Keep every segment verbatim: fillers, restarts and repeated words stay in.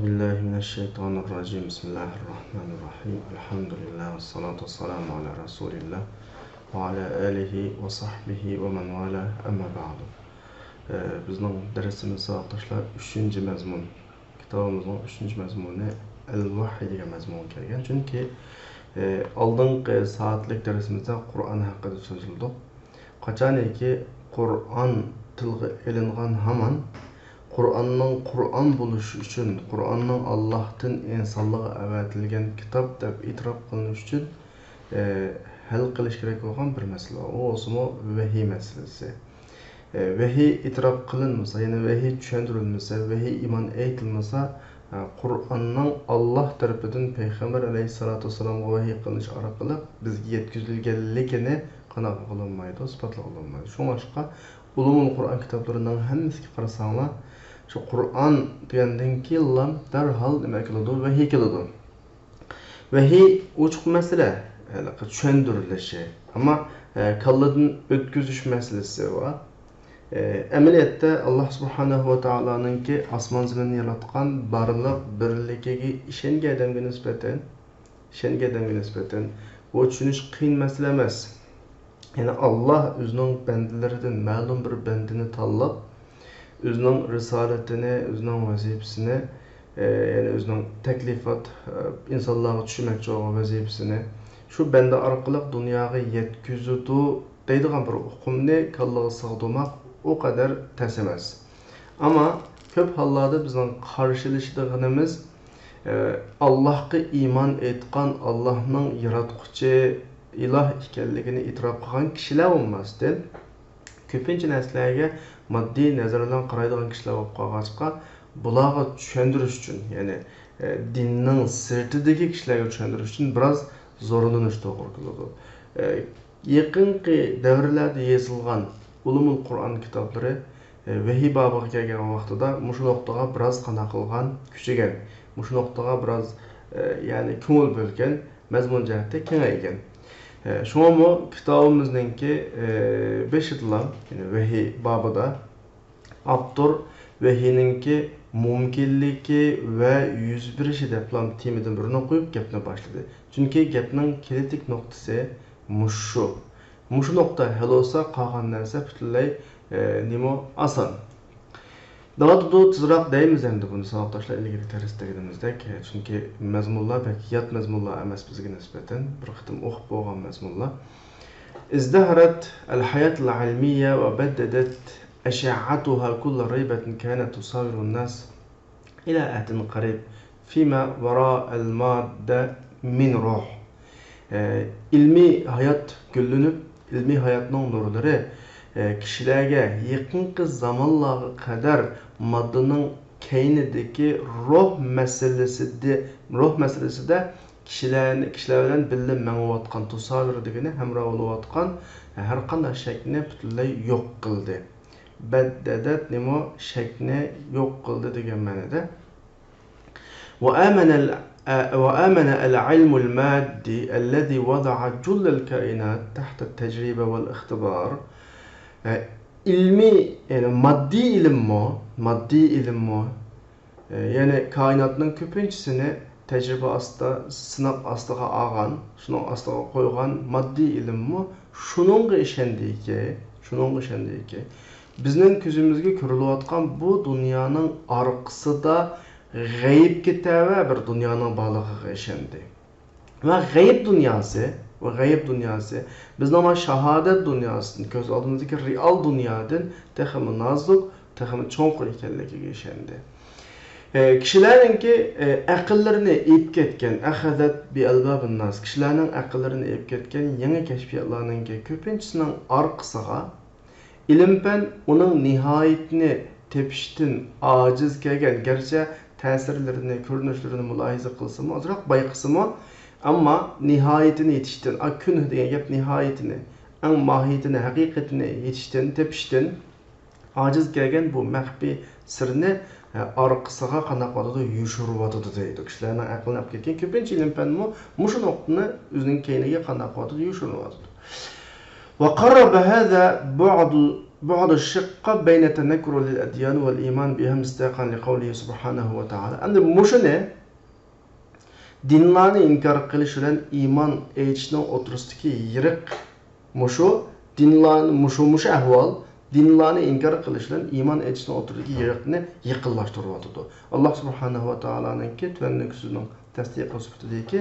بالله من الشيطان الرجيم. بسم الله الرحمن الرحيم. الحمد لله والصلاة والسلام على رسول الله وعلى آله وصحبه ومن والاه. أما بعد. ئە، بىزنىڭ دەرسىمىز، ساۋاقداشلار، ئۈچىنچى مەزمۇن. كىتابىمىزنىڭ ئۈچىنچى مەزمۇنى ئەل-ۋەھي دېگەن مەزمۇنغا كەلگەن. چۈنكى، ئە، ئالدىنقى سائەتلىك دەرسىمىزدە قۇرئان ھەققىدە سۆزلىدۇق. قاچانكى قۇرئان تىلغا ئېلىنغان ھامان، قۇرئاننىڭ قۇرئان بولۇشى ئۈچۈن، قۇرئاننىڭ ئاللاھتىن ئىنسانلارغا ئەۋەتىلگەن كىتاب دەپ ئېتىراپ قىلىنىش ئۈچۈن، ئە، ھەل قىلىش كېرەك بولغان بىر مەسىلە. ئۇ بولسىمۇ ۋەھىي مەسىلىسى. ئە، ۋەھىي ئېتىراپ قىلىنمىسا، يەنى ۋەھىي چۈشەندۈرۈلمىسە، ۋەھىي ئىمان ئېيتىلمىسا، ئە، قۇرئاننىڭ ئاللاھ تەرىپىدىن پەيغەمبەر ئەلەيھىسسالاتۇ ۋەسسالامغا ۋەھىي قىلىنىش ئارقىلىق بىزگە يەتكۈزۈلگەنلىكىنى قانائەت قىلالمايدۇ، ئىسپاتلىغىلى بولمايدۇ. شۇڭلاشقا، ئۇلۇمۇل قۇرئان كىتابلىرىنىڭ ھەممىسىگە قارىساڭلار، شۇ قۇرئان دېگەندىن كېيىنلا دەرھال نېمە كېلىدۇ؟ ۋەھىي كېلىدۇ. ۋەھىي ئوچۇق مەسىلە، ھېلىقى چۈشەندۈرۈلۈشى. ئەمما، ئە، كاللىدىن ئۆتكۈزۈش مەسىلىسى بار. ئە، ئەمەلىيەتتە، ئاللاھ سۇبھانەھۇ ۋە تائالانىڭكى ئاسمان زېمىننى ياراتقان بارلىق بىرلىكىگە ئىشەنگەن ئادەمگە نىسبەتەن، ئىشەنگەن ئادەمگە نىسبەتەن بۇ چۈشىنىش قىيىن مەسىلە ئەمەس. يەنى ئاللاھ ئۆزىنىڭ بەندىلىرىدىن مەلۇم بىر بەندىنى تاللاپ، ئۆزىنىڭ رىسالىتىنى، ئۆزىنىڭ ۋەزىپىسىنى، ئە، يەنى ئۆزىنىڭ تەكلىپات، ئە، ئىنسانلارغا چۈشۈرمەكچى بولغان ۋەزىپىسىنى شۇ بەندە ئارقىلىق دۇنياغا يەتكۈزىدۇ دەيدىغان بىر ئۇقۇمنى كاللىغا سىغدۇرماق ئۇ قەدەر تەس ئەمەس. ئەمما كۆپ ھاللاردا بىزنىڭ قارشىلىشىدىغىنىمىز، ئە، ئاللاھقا ئىمان ئېيتقان، ئاللاھنىڭ ياراتقۇچى، ئىلاھ ئىكەنلىكىنى ئېتىراپ قىلغان كىشىلەر بولماستىن، كۆپىنچە نەرسىلەرگە ماددىي نەزەر بىلەن قارايدىغان كىشىلەر بولۇپ قالغاچقا، بۇلارغا چۈشەندۈرۈش ئۈچۈن، يەنى، ئە، دىننىڭ سىرتىدىكى كىشىلەرگە چۈشەندۈرۈش ئۈچۈن بىراز زورلىنىش توغرا كېلىدۇ. ئە، يېقىنقى دەۋرلەردە يېزىلغان ئۇلۇمۇل قۇرئان كىتابلىرى، ئە، ۋەھىي بابىغا كەلگەن ۋاقتىدا مۇشۇ نۇقتىغا بىراز قانائەت قىلغان، كۈچىگەن، مۇشۇ نۇقتىغا بىراز، ئە، يەنى كۆڭۈل بۆلگەن، مەزمۇن جەھەتتە كېڭەيگەن. ئە، شۇڭىمۇ كىتابىمىزنىڭكى، ئە، بېشىدىلا، يەنى ۋەھىي بابىدا ئاپتور ۋەھىينىڭكى مۇمكىنلىكى ۋە يۈز بېرىشى دەپلا تېمىدىن بىرنى قويۇپ گەپنى باشلىدى. چۈنكى گەپنىڭ كرىتىك نۇقتىسى مۇشۇ. مۇشۇ نۇقتا ھەل بولسا، قالغان نەرسە پۈتۈنلەي، ئە، نېمە، ئاسان. دەۋاتىدۇ، تېزراق دەيمىز ئەمدى بۇنى، ساۋاقداشلار، ئىلگىرى دەرس دېگىنىمىزدەك، چۈنكى مەزمۇنلار بەك يات مەزمۇنلار ئەمەس بىزگە نىسبەتەن، بىر قېتىم ئوقۇپ بولغان مەزمۇنلار. ازدهرت الحياة العلمية وبددت أشعتها كل ريبة كانت تصاور الناس إلى عهد قريب فيما وراء المادة من روح. ئىلمىي ھايات گۈللىنىپ، ئىلمىي ھاياتنىڭ نۇرلىرى، ئە، كىشىلەرگە يېقىنقى زامانلارغا قەدەر ماددىنىڭ كەينىدىكى روھ مەسىلىسىدە، روھ مەسىلىسىدە كىشىلەرنى، كىشىلەر بىلەن بىللە مېڭىۋاتقان، تۇساۋىر دېگىنى ھەمراھ بولۇۋاتقان ھەر قانداق شەكنى پۈتۈنلەي يوق قىلدى. بەددەدەت نېمە؟ شەكنى يوق قىلدى دېگەن مەنىدە. وآمن ال-، وآمن العلم المادي الذي وضع جل الكائنات تحت التجربة والاختبار. ئىلمىي، يەنى ماددىي ئىلىممۇ، ماددىي ئىلىممۇ، يەنى كائىناتنىڭ كۆپىنچىسىنى تەجرىبە ئاستىدا، سىناق ئاستىغا ئالغان، شۇنىڭ ئاستىغا قويغان ماددىي ئىلىممۇ شۇنىڭغا ئىشەندىكى، شۇنىڭغا ئىشەندىكى، بىزنىڭ كۆزىمىزگە كۆرۈلۈۋاتقان بۇ دۇنيانىڭ ئارقىسىدا غەيىبكە تەۋە بىر دۇنيانىڭ بارلىقىغا ئىشەندى. ۋە غەيىب دۇنياسى، ۋە غەيىب دۇنياسى بىزنىڭ مانا شاھادەت دۇنياسىدىن، كۆز ئالدىمىزدىكى رېئال دۇنيادىن تېخىمۇ نازۇك، تېخىمۇ چوڭقۇر ئىكەنلىكىگە ئىشەندى. ئە، كىشىلەرنىڭكى، ئە، ئەقىللىرىنى ئېلىپ كەتكەن، أخذت بألباب الناس، كىشىلەرنىڭ ئەقىللىرىنى ئېلىپ كەتكەن يېڭى كەشپىياتلارنىڭكى كۆپىنچىسىنىڭ ئارقىسىغا ئىلىم-پەن ئۇنىڭ نىھايىتىنى تېپىشتىن ئاجىز كەلگەن، گەرچە تەسىرلىرىنى، كۆرۈنۈشلىرىنى مۇلاھىزە قىلسىمۇ، ئازراق بايقىسىمۇ، ئەمما نىھايىتىنى يېتىشتىن، ئا، كۈنھ دېگەن گەپ نىھايىتىنى، ئەڭ ماھىيىتىنى، ھەقىقىتىنى يېتىشتىن، تېپىشتىن ئاجىز كەلگەن بۇ مەخپىي سىرنى، ئە، ئارقىسىغا قانداق قىلىۋاتىدۇ؟ يوشۇرۇۋاتىدۇ دەيدۇ. كىشىلەرنىڭ ئەقلىنى ئاپ كەتكەن كۆپىنچە ئىلىم-پەنمۇ مۇشۇ نۇقتىنى ئۆزىنىڭ كەينىگە قانداق قىلىۋاتىدۇ؟ يوشۇرۇۋاتىدۇ. وقرب هذا بعض بعض الشقة بين التنكر للأديان والإيمان بها مصداقا لقوله سبحانه وتعالى. ئەمدى مۇشۇنى دىنلارنى ئىنكار قىلىش بىلەن ئىمان ئېيتىشنىڭ ئوتتۇرىسىدىكى يىرىق، مۇشۇ دىنلار، مۇشۇ، مۇشۇ ئەھۋال دىنلارنى ئىنكار قىلىش بىلەن ئىمان ئېيتىشنىڭ ئوتتۇرىدىكى يىرىقنى يېقىنلاشتۇرۇۋاتىدۇ. ئاللاھ سۇبھانەھۇ ۋە تائالانىڭكى تۆۋەندىكى سۆزىنىڭ تەستىقى سۈپىتىدىكى،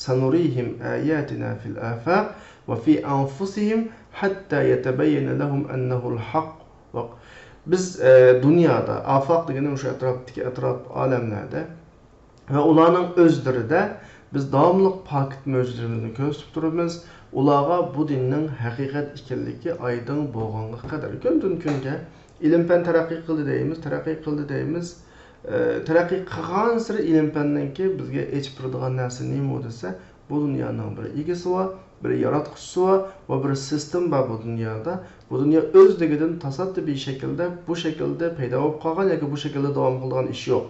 سنريهم آياتنا في الآفاق وفي أنفسهم حتى يتبين لهم أنه الحق. بىز، ئە، دۇنيادا، ئافاق دېگىنى مۇشۇ ئەتراپتىكى، ئەتراپ ئالەملەردە ۋە ئۇلارنىڭ ئۆزلىرىدە بىز داۋاملىق پاكىت مۆجىزىلىرىمىزنى كۆرسىتىپ تۇرىمىز. ئۇلارغا بۇ دىننىڭ ھەقىقەت ئىكەنلىكى ئايدىڭ بولغانغا قەدەر. كۈندىن-كۈنگە ئىلىم-پەن تەرەققىي قىلدى دەيمىز، تەرەققىي قىلدى دەيمىز. ئە، تەرەققىي قىلغانسېرى ئىلىم-پەننىڭكى بىزگە ئېچىپ بېرىدىغان نەرسە نېمە دېسە، بۇ دۇنيانىڭ بىر ئىگىسى بار، بىر ياراتقۇچىسى بار ۋە بىر سىستېما بار بۇ دۇنيادا. بۇ دۇنيا ئۆزلۈكىدىن تاسادىپىي شەكىلدە، بۇ شەكىلدە پەيدا بولۇپ قالغان ياكى بۇ شەكىلدە داۋام قىلىدىغان ئىش يوق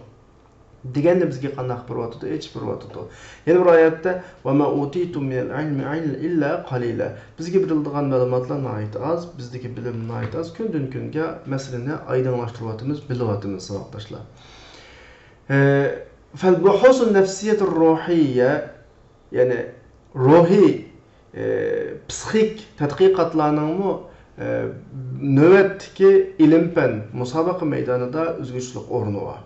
دېگەننى بىزگە قانداق بېرىۋاتىدۇ؟ ئېچىپ بېرىۋاتىدۇ. يەنە بىر ئايەتتە، وما أوتيتم من العلم إلا قليلا. بىزگە بېرىلىدىغان مەلۇماتلار ناھايىتى ئاز، بىزدىكى بىلىم ناھايىتى ئاز. كۈندىن-كۈنگە مەسىلىنى ئايدىڭلاشتۇرۇۋاتىمىز، بىلىۋاتىمىز، ساۋاقداشلار. ئە، فالبحوث النفسية الروحية، يەنى روھىي، ئە، پسىخىك تەتقىقاتلارنىڭمۇ، ئە، نۆۋەتتىكى ئىلىم-پەن مۇسابىقە مەيدانىدا ئۆزگىچىلىك ئورنى بار.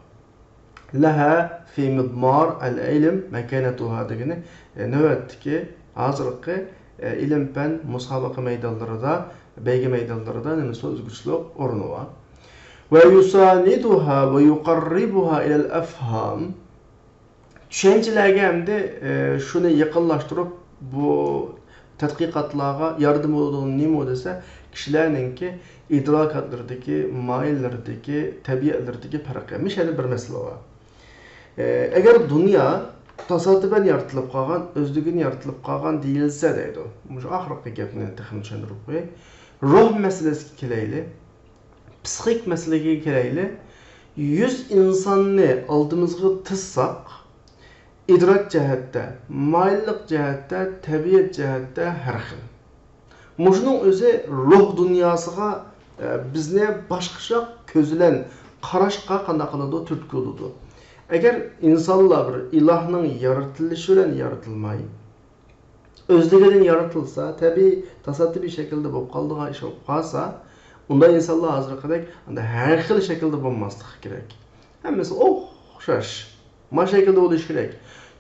لها في مضمار العلم مكانتها دېگىنى، ئە، نۆۋەتتىكى، ھازىرقى، ئە، ئىلىم-پەن مۇسابىقە مەيدانلىرىدا، بەيگە مەيدانلىرىدا نېمىسى بار؟ ئۆزگىچىلىك ئورنى بار. ويساندها ويقربها إلى الأفهام. چۈشەنچىلەرگە ئەمدى، ئى، شۇنى يېقىنلاشتۇرۇپ، بۇ تەتقىقاتلارغا ياردىمى بولىدىغىنى نېمە دېسە، كىشىلەرنىڭكى ئىدراكاتلىرىدىكى، مايىللىرىدىكى، تەبىئەتلىرىدىكى پەرقى. مۇشۇ يەردە بىر مەسىلە بار. ئى، ئەگەر دۇنيا تاسادىپەن يارىتىلىپ قالغان، ئۆزلۈكىدىن يارىتىلىپ قالغان دېيىلسە دەيدۇ. مۇشۇ ئاخىرقى گەپنى تېخىمۇ چۈشەندۈرۈپ قوياي. روھ مەسىلىسىگە كېلەيلى. پسىخىك مەسىلىگە كېلەيلى. يۈز ئىنساننى ئالدىمىزغا تىزساق، ئىدراك جەھەتتە، مايىللىق جەھەتتە، تەبىئەت جەھەتتە ھەر خىل. مۇشۇنىڭ ئۆزى روھ دۇنياسىغا، ئە، بىزنى باشقىچە كۆز بىلەن قاراشقا قانداق قىلىدۇ؟ تۈرتكە بولىدۇ. ئەگەر ئىنسانلار بىر ئىلاھنىڭ يارىتىلىشى بىلەن يارىتىلماي، ئۆزلۈكىدىن يارىتىلسا، تەبىئىي، تاسادىپىي شەكىلدە بولۇپ قالىدىغان ئىش بولۇپ قالسا، ئۇنداق ئىنسانلار ھازىرقىدەك ئاندا ھەر خىل شەكىلدە بولماسلىقى كېرەك. ھەممىسى ئوخشاش. ما شەكىلدە بولۇشى كېرەك.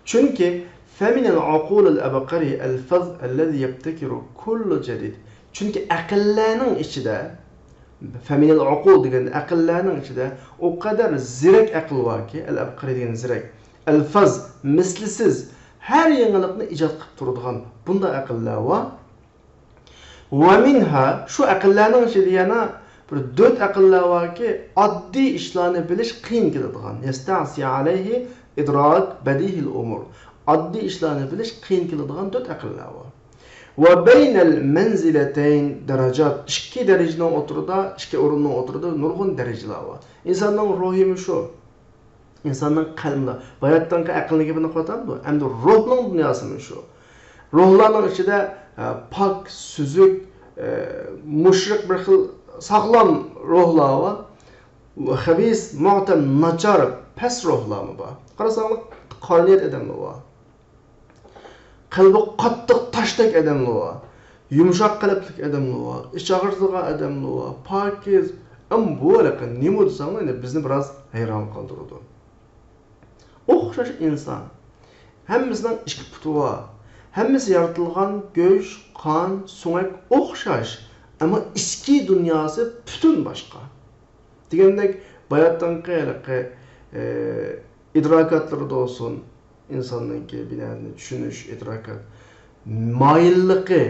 چۈنكى فمن العقول العبقري الفذ الذي يبتكر كل جديد. چۈنكى ئەقىللەرنىڭ ئىچىدە، فمن العقول دېگەن ئەقىللەرنىڭ ئىچىدە ئۇ قەدەر زېرەك ئەقىل باركى، ئەل ئەبقىرى دېگەن زېرەك، ئەلفەز، مىسلىسىز، ھەر يېڭىلىقنى ئىجاد قىلىپ تۇرىدىغان بۇنداق ئەقىللەر بار. ۋە مىنھا، شۇ ئەقىللەرنىڭ ئىچىدە يەنە بىر دۆت ئەقىللەر باركى، ئاددىي ئىشلارنى بىلىش قىيىن كېلىدىغان. يەستەسى ئەلەيھى ئىدراك بەدىھىل ئۇمۇر. ئاددىي ئىشلارنى بىلىش قىيىن كېلىدىغان دۆت ئەقىللەر بار. ۋە بەينەل مەنزىلەتەين دەرەجات. ئىككى دەرىجىنىڭ ئوتتۇرىدا، ئىككى ئورۇننىڭ ئوتتۇرىدا نۇرغۇن دەرىجىلەر بار. ئىنساننىڭ روھىمۇ شۇ. ئىنساننىڭ قەلبىدە. باياتتىنقى ئەقىلنىڭ گېپىنى قىلىۋاتامدۇ؟ ئەمدى روھنىڭ دۇنياسىمۇ شۇ. روھلارنىڭ ئىچىدە، ئە، پاك، سۈزۈك، ئە، مۇشرىق بىر خىل ساغلام روھلار بار. خەبىس، مۇئتەم، ناچار، پەس روھلارمۇ بار. قارىساڭلار، قارا نىيەت ئادەملەر بار. قەلبى قاتتىق تاشتەك ئادەملەر بار. يۇمشاق قەلبلىك ئادەملەر بار. ئىچ ئاغرىتىدىغان ئادەملەر بار. پاكىز. ئەم بۇ ھېلىقى نېمە دېسەڭلار، يەنە بىزنى بىراز ھەيران قالدۇرىدۇ. ئوخشاش ئىنسان. ھەممىسىنىڭ ئىككى پۇتى بار. ھەممىسى يارىتىلغان گۆش، قان، سۆڭەك ئوخشاش. ئەمما ئىچكى دۇنياسى پۈتۈن باشقا. دېگەندەك، باياتتىنقى ھېلىقى، ئى، ئىدراكاتلىرىدا بولسۇن، ئىنساننىڭكى بىنەنى چۈشىنىش، ئىدراكات مايىللىقى،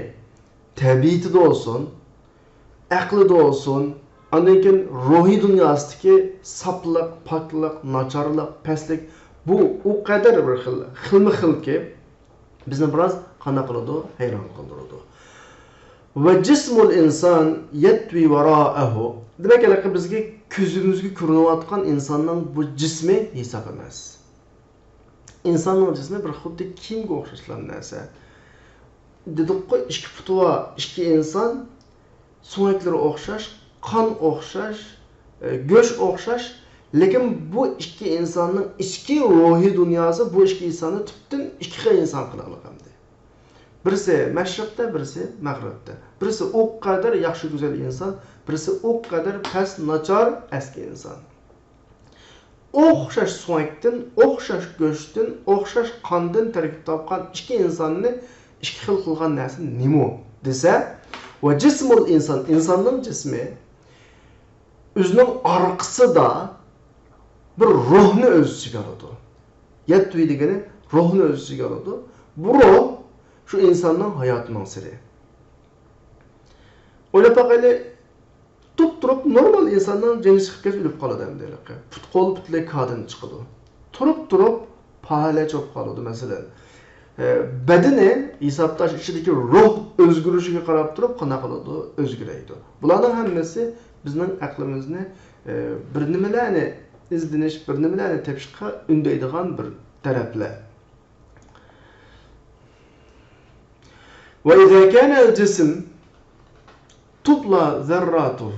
تەبىئىتىدە بولسۇن، ئەقلىدە بولسۇن، ئاندىن كېيىن روھىي دۇنياسىدىكى ساپلىق، پاكلىق، ناچارلىق، پەسلىك، بۇ ئۇ قەدەر بىر خىل، خىلمۇ خىلكى، بىزنى بىراز قانداق قىلىدۇ؟ ھەيران قالدۇرىدۇ. ۋە جىسمۇل ئىنسان يەتۋى ۋاراءەھۇ. دېمەك، ھېلىقى بىزگە كۆزىمىزگە كۆرۈنۈۋاتقان ئىنساننىڭ بۇ جىسمى ھېساب ئەمەس. ئىنساننىڭ جىسمى بىر خۇددى كىيىمگە ئوخشاشلا نەرسە. دېدۇققۇ، ئىككى پۇتى بار ئىككى ئىنسان، سۆڭەكلىرى ئوخشاش، قان ئوخشاش، ئە، گۆش ئوخشاش، لېكىن بۇ ئىككى ئىنساننىڭ ئىچكى روھىي دۇنياسى بۇ ئىككى ئىنساننى تۈپتىن ئىككى خىل ئىنسان قىلىۋالغانىدى. بىرسى مەشرىقتە، بىرسى مەغرىبتە. بىرسى ئۇ قەدەر ياخشى، گۈزەل ئىنسان، بىرسى ئۇ قەدەر پەس، ناچار، ئەسكى ئىنسان. ئوخشاش سۆڭەكتىن، ئوخشاش گۆشتىن، ئوخشاش قاندىن تەركىب تاپقان ئىككى ئىنساننى ئىككى خىل قىلغان نەرسە نېمە دېسە، ۋە جىسمۇل ئىنسان، ئىنساننىڭ جىسمى ئۆزىنىڭ ئارقىسىدا بىر روھنى ئۆز ئىچىگە ئالىدۇ. يەتتۇي دېگىنى روھنى ئۆز ئىچىگە ئالىدۇ. بۇ روھ شۇ ئىنساننىڭ ھاياتىنىڭ سىرى. ئويلاپ باقايلى، تۇرۇپ-تۇرۇپ نورمال ئىنساننىڭ جېنى چىقىپ كەتسە ئۆلۈپ قالىدۇ ئەمدى ھېلىقى. پۇت-قول پۈتۈنلەي كادىن چىقىدۇ. تۇرۇپ-تۇرۇپ پالەچ بولۇپ قالىدۇ، مەسىلەن. ئە، بەدىنى ھېسابلاش ئىچىدىكى روھ ئۆزگىرىشىگە قاراپ تۇرۇپ قانداق قىلىدۇ؟ ئۆزگىرەيدۇ. بۇلارنىڭ ھەممىسى بىزنىڭ ئەقلىمىزنى، ئە، بىر نېمىلەرنى ئىزدىنىش، بىر نېمىلەرنى تېپىشقا ئۈندەيدىغان بىر تەرەپلەر. وإذا كان الجسم تبلى ذراته.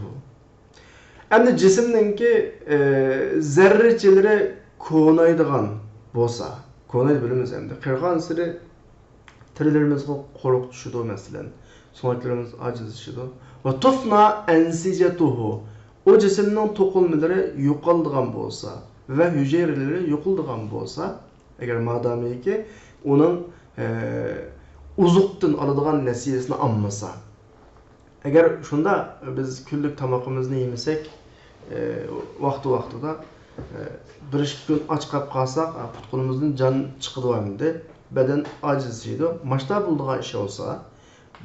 ئەمدى جىسىمنىڭكى، ئە، زەررىچىلىرى كونايدىغان بولسا، كونايدۇ بىلىمىز ئەمدى، قېرىغانسېرى تېرىلىرىمىزغا قورۇق چۈشىدۇ، مەسىلەن، سۆڭەكلىرىمىز ئاجىزلىشىدۇ. وتفنى أنسجته، ئۇ جىسىمنىڭ توقۇلمىلىرى يوقالىدىغان بولسا ۋە ھۈجەيرىلىرى يوقىلىدىغان بولسا، ئەگەر مادامىكى ئۇنىڭ، ئە، ئوزۇقتىن ئالىدىغان نەسىبىسىنى ئالمىسا، ئەگەر شۇنداق بىز كۈنلۈك تامىقىمىزنى يېمىسەك، ئە، ۋاقتى-ۋاقتىدا، ئە، بىر ئىككى كۈن ئاچ قاپ قالساق، پۇت-قولىمىزدىن جان چىقىدۇ ئەمدى، بەدەن ئاجىزلىشىدۇ. ماشتا بولىدىغان ئىش بولسا،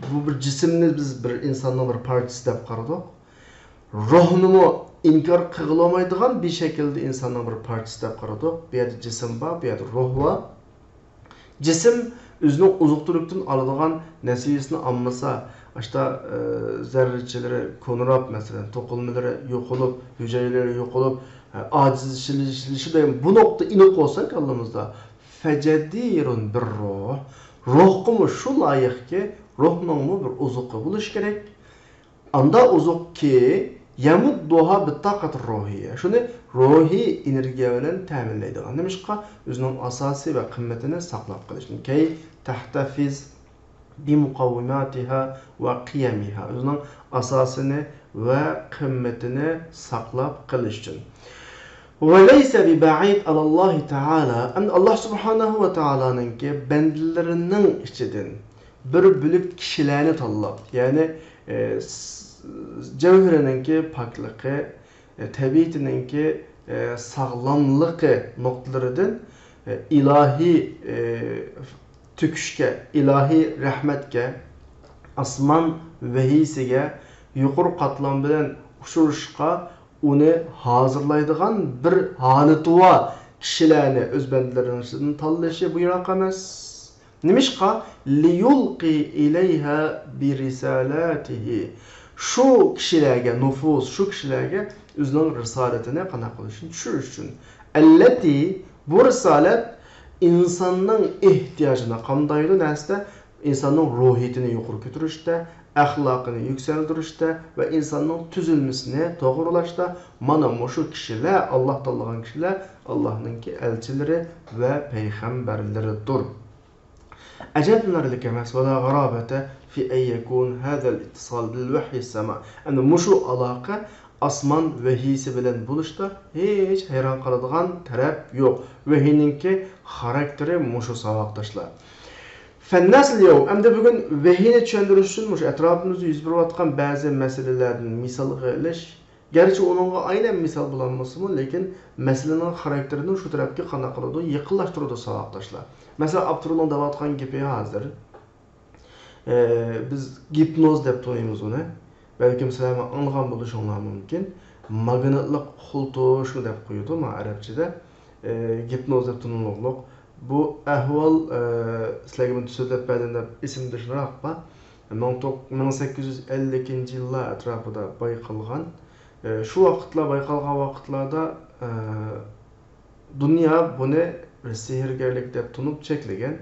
بۇ بىر جىسىمنى بىز بىر ئىنساننىڭ بىر پارچىسى دەپ قارىدۇق. روھنىمۇ ئىنكار قىلغىلى بولمايدىغان بىر شەكىلدە ئىنساننىڭ بىر پارچىسى دەپ قارىدۇق. بۇ يەردە جىسىم بار، بۇ يەردە روھ بار. جىسىم ئۆزىنىڭ ئوزۇق-تۈلۈكتىن ئالىدىغان نەسىبىسىنى ئالمىسا، ئاشتا، ئە، زەررىچىلىرى كونىراپ، مەسىلەن، توقۇلمىلىرى يوقىلىپ، ھۈجەيرىلىرى يوقىلىپ، ئە، ئاجىزلىشىشى دېگەن بۇ نۇقتا ئېنىق بولسا كاللىمىزدا، فجدير بالروح، روھقىمۇ شۇ لايىقكى، روھنىڭمۇ بىر ئوزۇقى بولۇشى كېرەك. ئاندا ئوزۇقكى، يمدها بالطاقة الروحية، شۇنى روھىي ئېنېرگىيە بىلەن تەمىنلەيدىغان. نېمىشقا؟ ئۆزىنىڭ ئاساسى ۋە قىممىتىنى ساقلاپ قېلىشتىن. كي تحتفظ بمقوماتها وقيمها، ئۆزىنىڭ ئاساسىنى ۋە قىممىتىنى ساقلاپ قېلىش ئۈچۈن. وليس ببعيد على الله تعالى، ئەمدى ئاللا سۇبھانەھۇ ۋە تائالانىڭكى بەندىلىرىنىڭ ئىچىدىن بىر بۆلەك كىشىلەرنى تاللاپ، يەنى، ئە، س-، جەۋھىرىنىڭكى پاكلىقى، ئە، تەبىئىتىنىڭكى، ئە، ساغلاملىقى نۇقتىلىرىدىن، ئە، ئىلاھىي، ئە، تۆكۈشكە، ئىلاھىي رەھمەتكە، ئاسمان ۋەھىيسىگە يۇقىرى قاتلام بىلەن ئۇچرىشىشقا ئۇنى ھازىرلايدىغان بىر ھالىتى بار كىشىلەرنى ئۆز بەندىلىرىنىڭ ئىچىدىن تاللىشى بۇيراق ئەمەس. نېمىشقا؟ ليلقي إليها برسالته. شۇ كىشىلەرگە نوپۇز، شۇ كىشىلەرگە ئۆزىنىڭ رىسالىتىنى قانداق قىلىشنى چۈشۈرۈش ئۈچۈن. التي، بۇ رىسالەت ئىنساننىڭ ئېھتىياجىنى قامدايدۇ، نەرسىدە ئىنساننىڭ روھىيىتىنى يۇقىرى كۆتۈرۈشتە، ئەخلاقىنى يۈكسەلدۈرۈشتە ۋە ئىنساننىڭ تۈزۈلمىسىنى توغرىلاشتا مانا مۇشۇ كىشىلەر، ئاللا تاللىغان كىشىلەر ئاللانىڭكى ئەلچىلىرى ۋە پەيغەمبەرلىرىدۇر. ئەجەبلىنەرلىك ئەمەس، ولا غرابة في أن يكون هذا الاتصال بالوحي السماء. ئەمدى مۇشۇ ئالاقە ئاسمان ۋەھىيسى بىلەن بولۇشتا ھېچ ھەيران قالىدىغان تەرەپ يوق. ۋەھىينىڭكى خاراكتېرى مۇشۇ، ساۋاقداشلار. فالناس اليوم، ئەمدى بۈگۈن ۋەھىينى چۈشەندۈرۈش ئۈچۈن مۇشۇ ئەتراپىمىزدا يۈز بېرىۋاتقان بەزى مەسىلىلەردىن مىسالغا ئېلىش. گەرچە ئۇنىڭغا ئاينەن مىسال بولالمىسىمۇ، لېكىن مەسىلىنىڭ خاراكتېرىنى شۇ تەرەپكە قانداق قىلىدۇ؟ يېقىنلاشتۇرىدۇ، ساۋاقداشلار. مەسىلەن، ئاپتورنىڭ دەۋاتقان گېپى ھازىر، ئە، بىز گىپنوز دەپ تونۇيمىز ئۇنى. بەلكىم سىلەرمۇ ئاڭلىغان بولۇشۇڭلار مۇمكىن. ماگنىتلىق خۇلتۇشمۇ دەپ قويىدۇ مانا ئەرەبچىدە. ئە، گىپنوز دەپ تونۇلۇقلۇق. بۇ ئەھۋال، ئە، سىلەرگە مەن سۆزلەپ بەردىم دەپ ئېسىمدە شۇنداق بار. مىڭ توق-، مىڭ سەككىز يۈز ئەللىكىنچى يىللار ئەتراپىدا بايقالغان. ئە، شۇ ۋاقىتلار، بايقالغان ۋاقىتلاردا، ئە، دۇنيا بۇنى بىر سېھىرگەرلىك دەپ تونۇپ چەكلىگەن.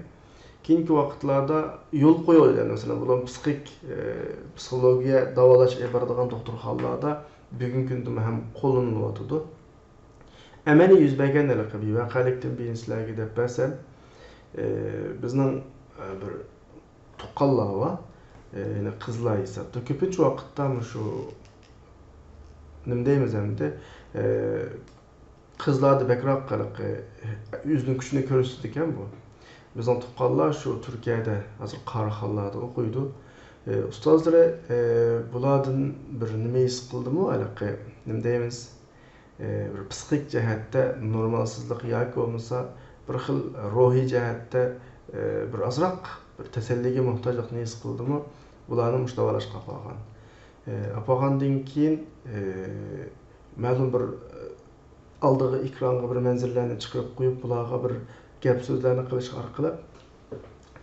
كېيىنكى ۋاقىتلاردا يول قويۇۋالدى، مەسىلەن، بۇلار پسىخىك، ئە، پسىخولوگىيە داۋالاش ئېلىپ بارىدىغان دوختۇرخانىلاردا بۈگۈنكى كۈندىمۇ ھەم قوللىنىلىۋاتىدۇ. ئەمەلىي يۈز بەرگەن ھېلىقى بىر ۋەقەلىكتىن بىرىنى سىلەرگە دەپ بەرسەم، ئى، بىزنىڭ، ئى، بىر تۇغقانلار بار، ئى، يەنى قىزلار ھېسابتا. كۆپىنچە ۋاقىتتا مۇشۇ، نېمە دەيمىز ئەمدى، ئى، قىزلاردا بەكرەك ھېلىقى ئۆزىنىڭ كۈچىنى كۆرسىتىدىكەن بۇ. بىزنىڭ تۇغقانلار شۇ تۈركىيەدە ھازىر قاراخانىلاردا ئوقۇيدۇ. ئى، ئۇستازلىرى، ئى، بۇلاردىن بىر نېمە ھېس قىلدىمۇ ھېلىقى، نېمە دەيمىز، ئى، بىر پسىخىك جەھەتتە نورمالسىزلىق ياكى بولمىسا بىر خىل روھىي جەھەتتە، ئى، بىر ئازراق بىر تەسەللىگە موھتاجلىقنى ھېس قىلدىمۇ، بۇلارنى مۇشۇ داۋالاشقا ئاپارغان. ئى، ئاپارغاندىن كېيىن، ئى، مەلۇم بىر، ئى، ئالدىغا ئېكرانغا بىر مەنزىرىلەرنى چىقىرىپ قويۇپ، بۇلارغا بىر گەپ سۆزلەرنى قىلىش ئارقىلىق،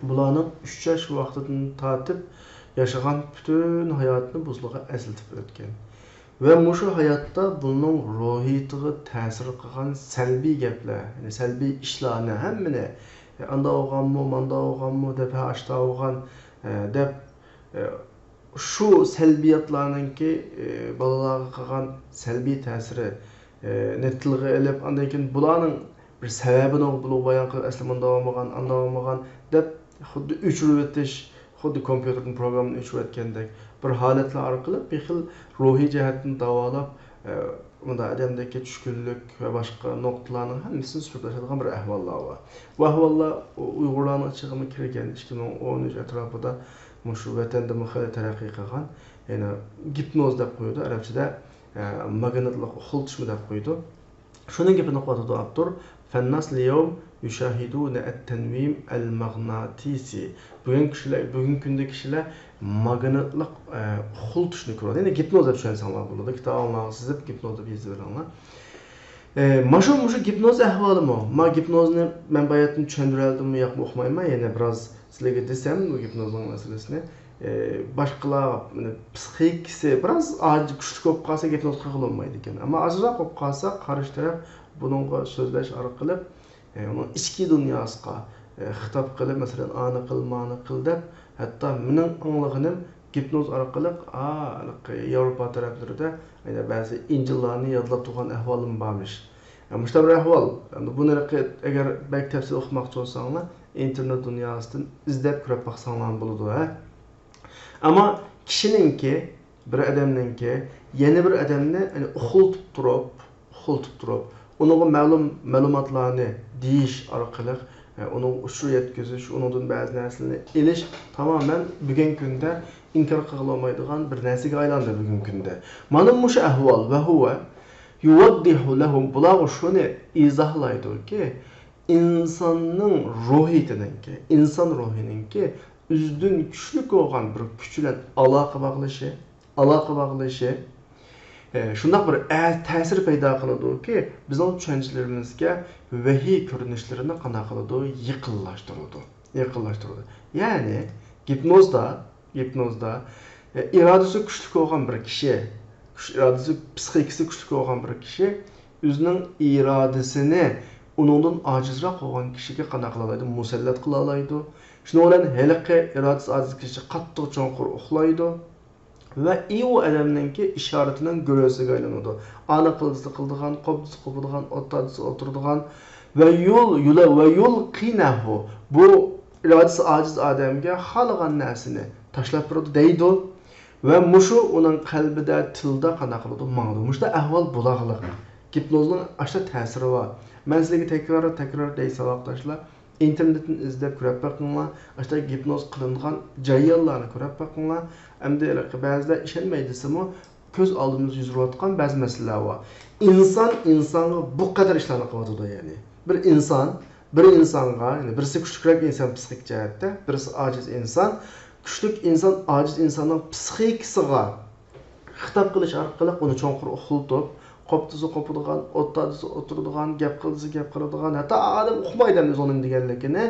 بۇلارنىڭ ئۈچ ياش ۋاقتىدىن تارتىپ ياشىغان پۈتۈن ھاياتىنى بۇ زالغا ئەسلىتىپ ئۆتكەن. ۋە مۇشۇ ھاياتتا بۇنىڭ روھىيىتىغا تەسىر قىلغان سەلبىي گەپلەر، يەنى سەلبىي ئىشلارنى ھەممىنى، ئاندا بولغانمۇ، ماندا بولغانمۇ دەپ، ھە، ئاشتا بولغان، ئە، دەپ، ئە، شۇ سەلبىياتلارنىڭكى، ئى، بالىلارغا قىلغان سەلبىي تەسىرى، ئى، نى تىلغا ئېلىپ، ئاندىن كېيىن بۇلارنىڭ بىر سەۋەبىنى بۇلارغا بايان قىلىپ، ئەسلى مۇنداق بولمىغان، ئانداق بولمىغان دەپ، خۇددى ئۆچۈرۈۋېتىش، خۇددى كومپيۇتېردىن پروگراممىنى ئۆچۈرۈۋەتكەندەك بىر ھالەتلەر ئارقىلىق بىر خىل روھىي جەھەتتىن داۋالاپ، ئى، مۇنداق ئادەمدىكى چۈشكۈنلۈك ۋە باشقا نۇقتىلارنىڭ ھەممىسىنى سۈپۈرۈپ تاشلايدىغان بىر ئەھۋاللار بار. بۇ ئەھۋاللار ئۇيغۇرلارنىڭ ئىچىگىمۇ كىرگەن، ئىككى مىڭ ئون ئۈچ ئەتراپىدا مۇشۇ ۋەتەندىمۇ خېلى تەرەققىي قىلغان، يەنى گىپنوز دەپ قويىدۇ، ئەرەبچىدە، ئە، ماگنىتلىق ئۇخلىتىشمۇ دەپ قويىدۇ. شۇنىڭ گېپىنى قىلىۋاتىدۇ ئاپتور. فالناس اليوم يشاهدون التنويم المغناطيسي. بۈگۈن كىشىلەر، بۈگۈنكى كۈندە كىشىلەر ماگنىتلىق، ئە، ئۇخلىتىشنى كۆرىدۇ. يەنى گىپنوز دەپ چۈشەنسەڭلار بولىدۇ. كىتابىڭلارغا سىزىپ گىپنوز دەپ يېزىۋېلىڭلار. ئە، ماشۇ، مۇشۇ گىپنوز ئەھۋالىمۇ. ما گىپنوزنى مەن باياتىن چۈشەندۈرەلدىممۇ ياقمۇ ئۇقمايمەن. يەنە بىراز سىلەرگە دېسەم، بۇ گىپنوزنىڭ مەسىلىسىنى، ئى، باشقىلار، مانا، پسىخىكىسى بىراز ئاجىز، كۈچلۈك بولۇپ قالسا، گىپنوز قىلغىلى بولمايدىكەن. ئەمما ئازراق بولۇپ قالسا، قارشى تەرەپ بۇنىڭغا سۆزلەش ئارقىلىق، ئى، ئۇنىڭ ئىچكى دۇنياسىغا، ئى، خىتاب قىلىپ، مەسىلەن، ئانى قىل، مانى قىل دەپ، ھەتتا مېنىڭ ئاڭلىغىنىم گىپنوز ئارقىلىق، ئا، ھېلىقى ياۋروپا تەرەپلىرىدە، يەنە بەزى ئىنجىللارنى يادلاپ تۇرغان ئەھۋالىمۇ بارمىش. ئە، مۇشۇنداق بىر ئەھۋال. ئەمدى بۇنى ھېلىقى، ئەگەر بەك تەپسىلىي ئوقۇماقچى بولساڭلار، ئىنتېرنېت دۇنياسىدىن ئىزدەپ كۆرۈپ باقساڭلارمۇ بولىدۇ، ھە. ئەمما كىشىنىڭكى، بىر ئادەمنىڭكى يەنە بىر ئادەمنى، يەنى ئۇخلىتىپ تۇرۇپ، ئۇخلىتىپ تۇرۇپ، ئۇنىڭغا مەلۇم مەلۇماتلارنى دېيىش ئارقىلىق، ئۇنىڭغا ئۇچۇر يەتكۈزۈش، ئۇنىڭدىن بەزى نەرسىلەرنى ئېلىش تامامەن بۈگۈنكى كۈندە ئىنكار قىلغىلى بولمايدىغان بىر نەرسىگە ئايلاندى بۈگۈنكى كۈندە. مانا مۇشۇ ئەھۋال، ۋە ھۇۋە يۇۋەددىھۇ لەھۇم، بۇلارغا شۇنى ئىزاھلايدۇكى، ئىنساننىڭ روھىيىتىنىڭكى، ئىنسان روھىنىڭكى ئۆزىدىن كۈچلۈك بولغان بىر كۈچ بىلەن ئالاقە باغلىشى، ئالاقە باغلىشى، ئە، شۇنداق بىر ئە-، تەسىر پەيدا قىلىدۇكى، بىزنىڭ چۈشەنچىلىرىمىزگە ۋەھىي كۆرۈنۈشلىرىنى قانداق قىلىدۇ؟ يېقىنلاشتۇرىدۇ. يېقىنلاشتۇرىدۇ. يەنى گىپنوزدا، گىپنوزدا، ئە، ئىرادىسى كۈچلۈك بولغان بىر كىشى، كۈچ ئىرادىسى، پسىخىكىسى كۈچلۈك بولغان بىر كىشى ئۆزىنىڭ ئىرادىسىنى ئۇنىڭدىن ئاجىزراق بولغان كىشىگە قانداق قىلالايدۇ؟ مۇسەللەت قىلالايدۇ. شۇنىڭ بىلەن ھېلىقى ئىرادىسى ئاجىز كىشى قاتتىق چوڭقۇر ئۇخلايدۇ. ۋە ئى ئۇ ئادەمنىڭكى ئىشارىتىنىڭ گۆرۈسىگە ئايلىنىدۇ. ئانى قىل دېسە قىلىدىغان، قوپ دېسە قوپىدىغان، ئولتۇر دېسە ئولتۇرىدىغان. ۋە يۇل، يۇلە، ۋە يۇلقىنەھۇ. بۇ ئىرادىسى ئاجىز ئادەمگە خالىغان نەرسىنى تاشلاپ بېرىدۇ دەيدۇ. ۋە مۇشۇ ئۇنىڭ قەلبىدە، تىلدا قانداق قىلىدۇ؟ ماڭىدۇ. مۇشۇنداق ئەھۋال بولاغلىق. گىپنوزنىڭ ئاشۇنداق تەسىرى بار. مەن سىلەرگە تەكرار، تەكرار دەي، ساۋاقداشلار. ئىنتېرنېتتىن ئىزدەپ كۆرۈپ بېقىڭلار. ئاشۇنداق گىپنوز قىلىنغان جەريانلارنى كۆرۈپ بېقىڭلار. ئەمدى ھېلىقى بەزىلەر ئىشەنمەي دېسىمۇ، كۆز ئالدىمىزدا يۈز بېرىۋاتقان بەزى مەسىلىلەر بار. ئىنسان ئىنسانغا بۇ قەدەر ئىشلارنى قىلىۋاتىدۇ، يەنى. بىر ئىنسان، بىر ئىنسانغا، يەنى بىرسى كۈچلۈكرەك ئىنسان پسىخىك جەھەتتە، بىرسى ئاجىز ئىنسان. كۈچلۈك ئىنسان ئاجىز ئىنساننىڭ پسىخىكىسىغا خىتاب قىلىش ئارقىلىق ئۇنى چوڭقۇر ئۇخلىتىپ، قوپ دېسە قوپىدىغان، ئولتۇر دېسە ئولتۇرىدىغان، گەپ قىل دېسە گەپ قىلىدىغان، ھەتتا ئادەم ئۇقمايدۇ ئەمدى ئۇنىڭ نېمە دېگەنلىكىنى.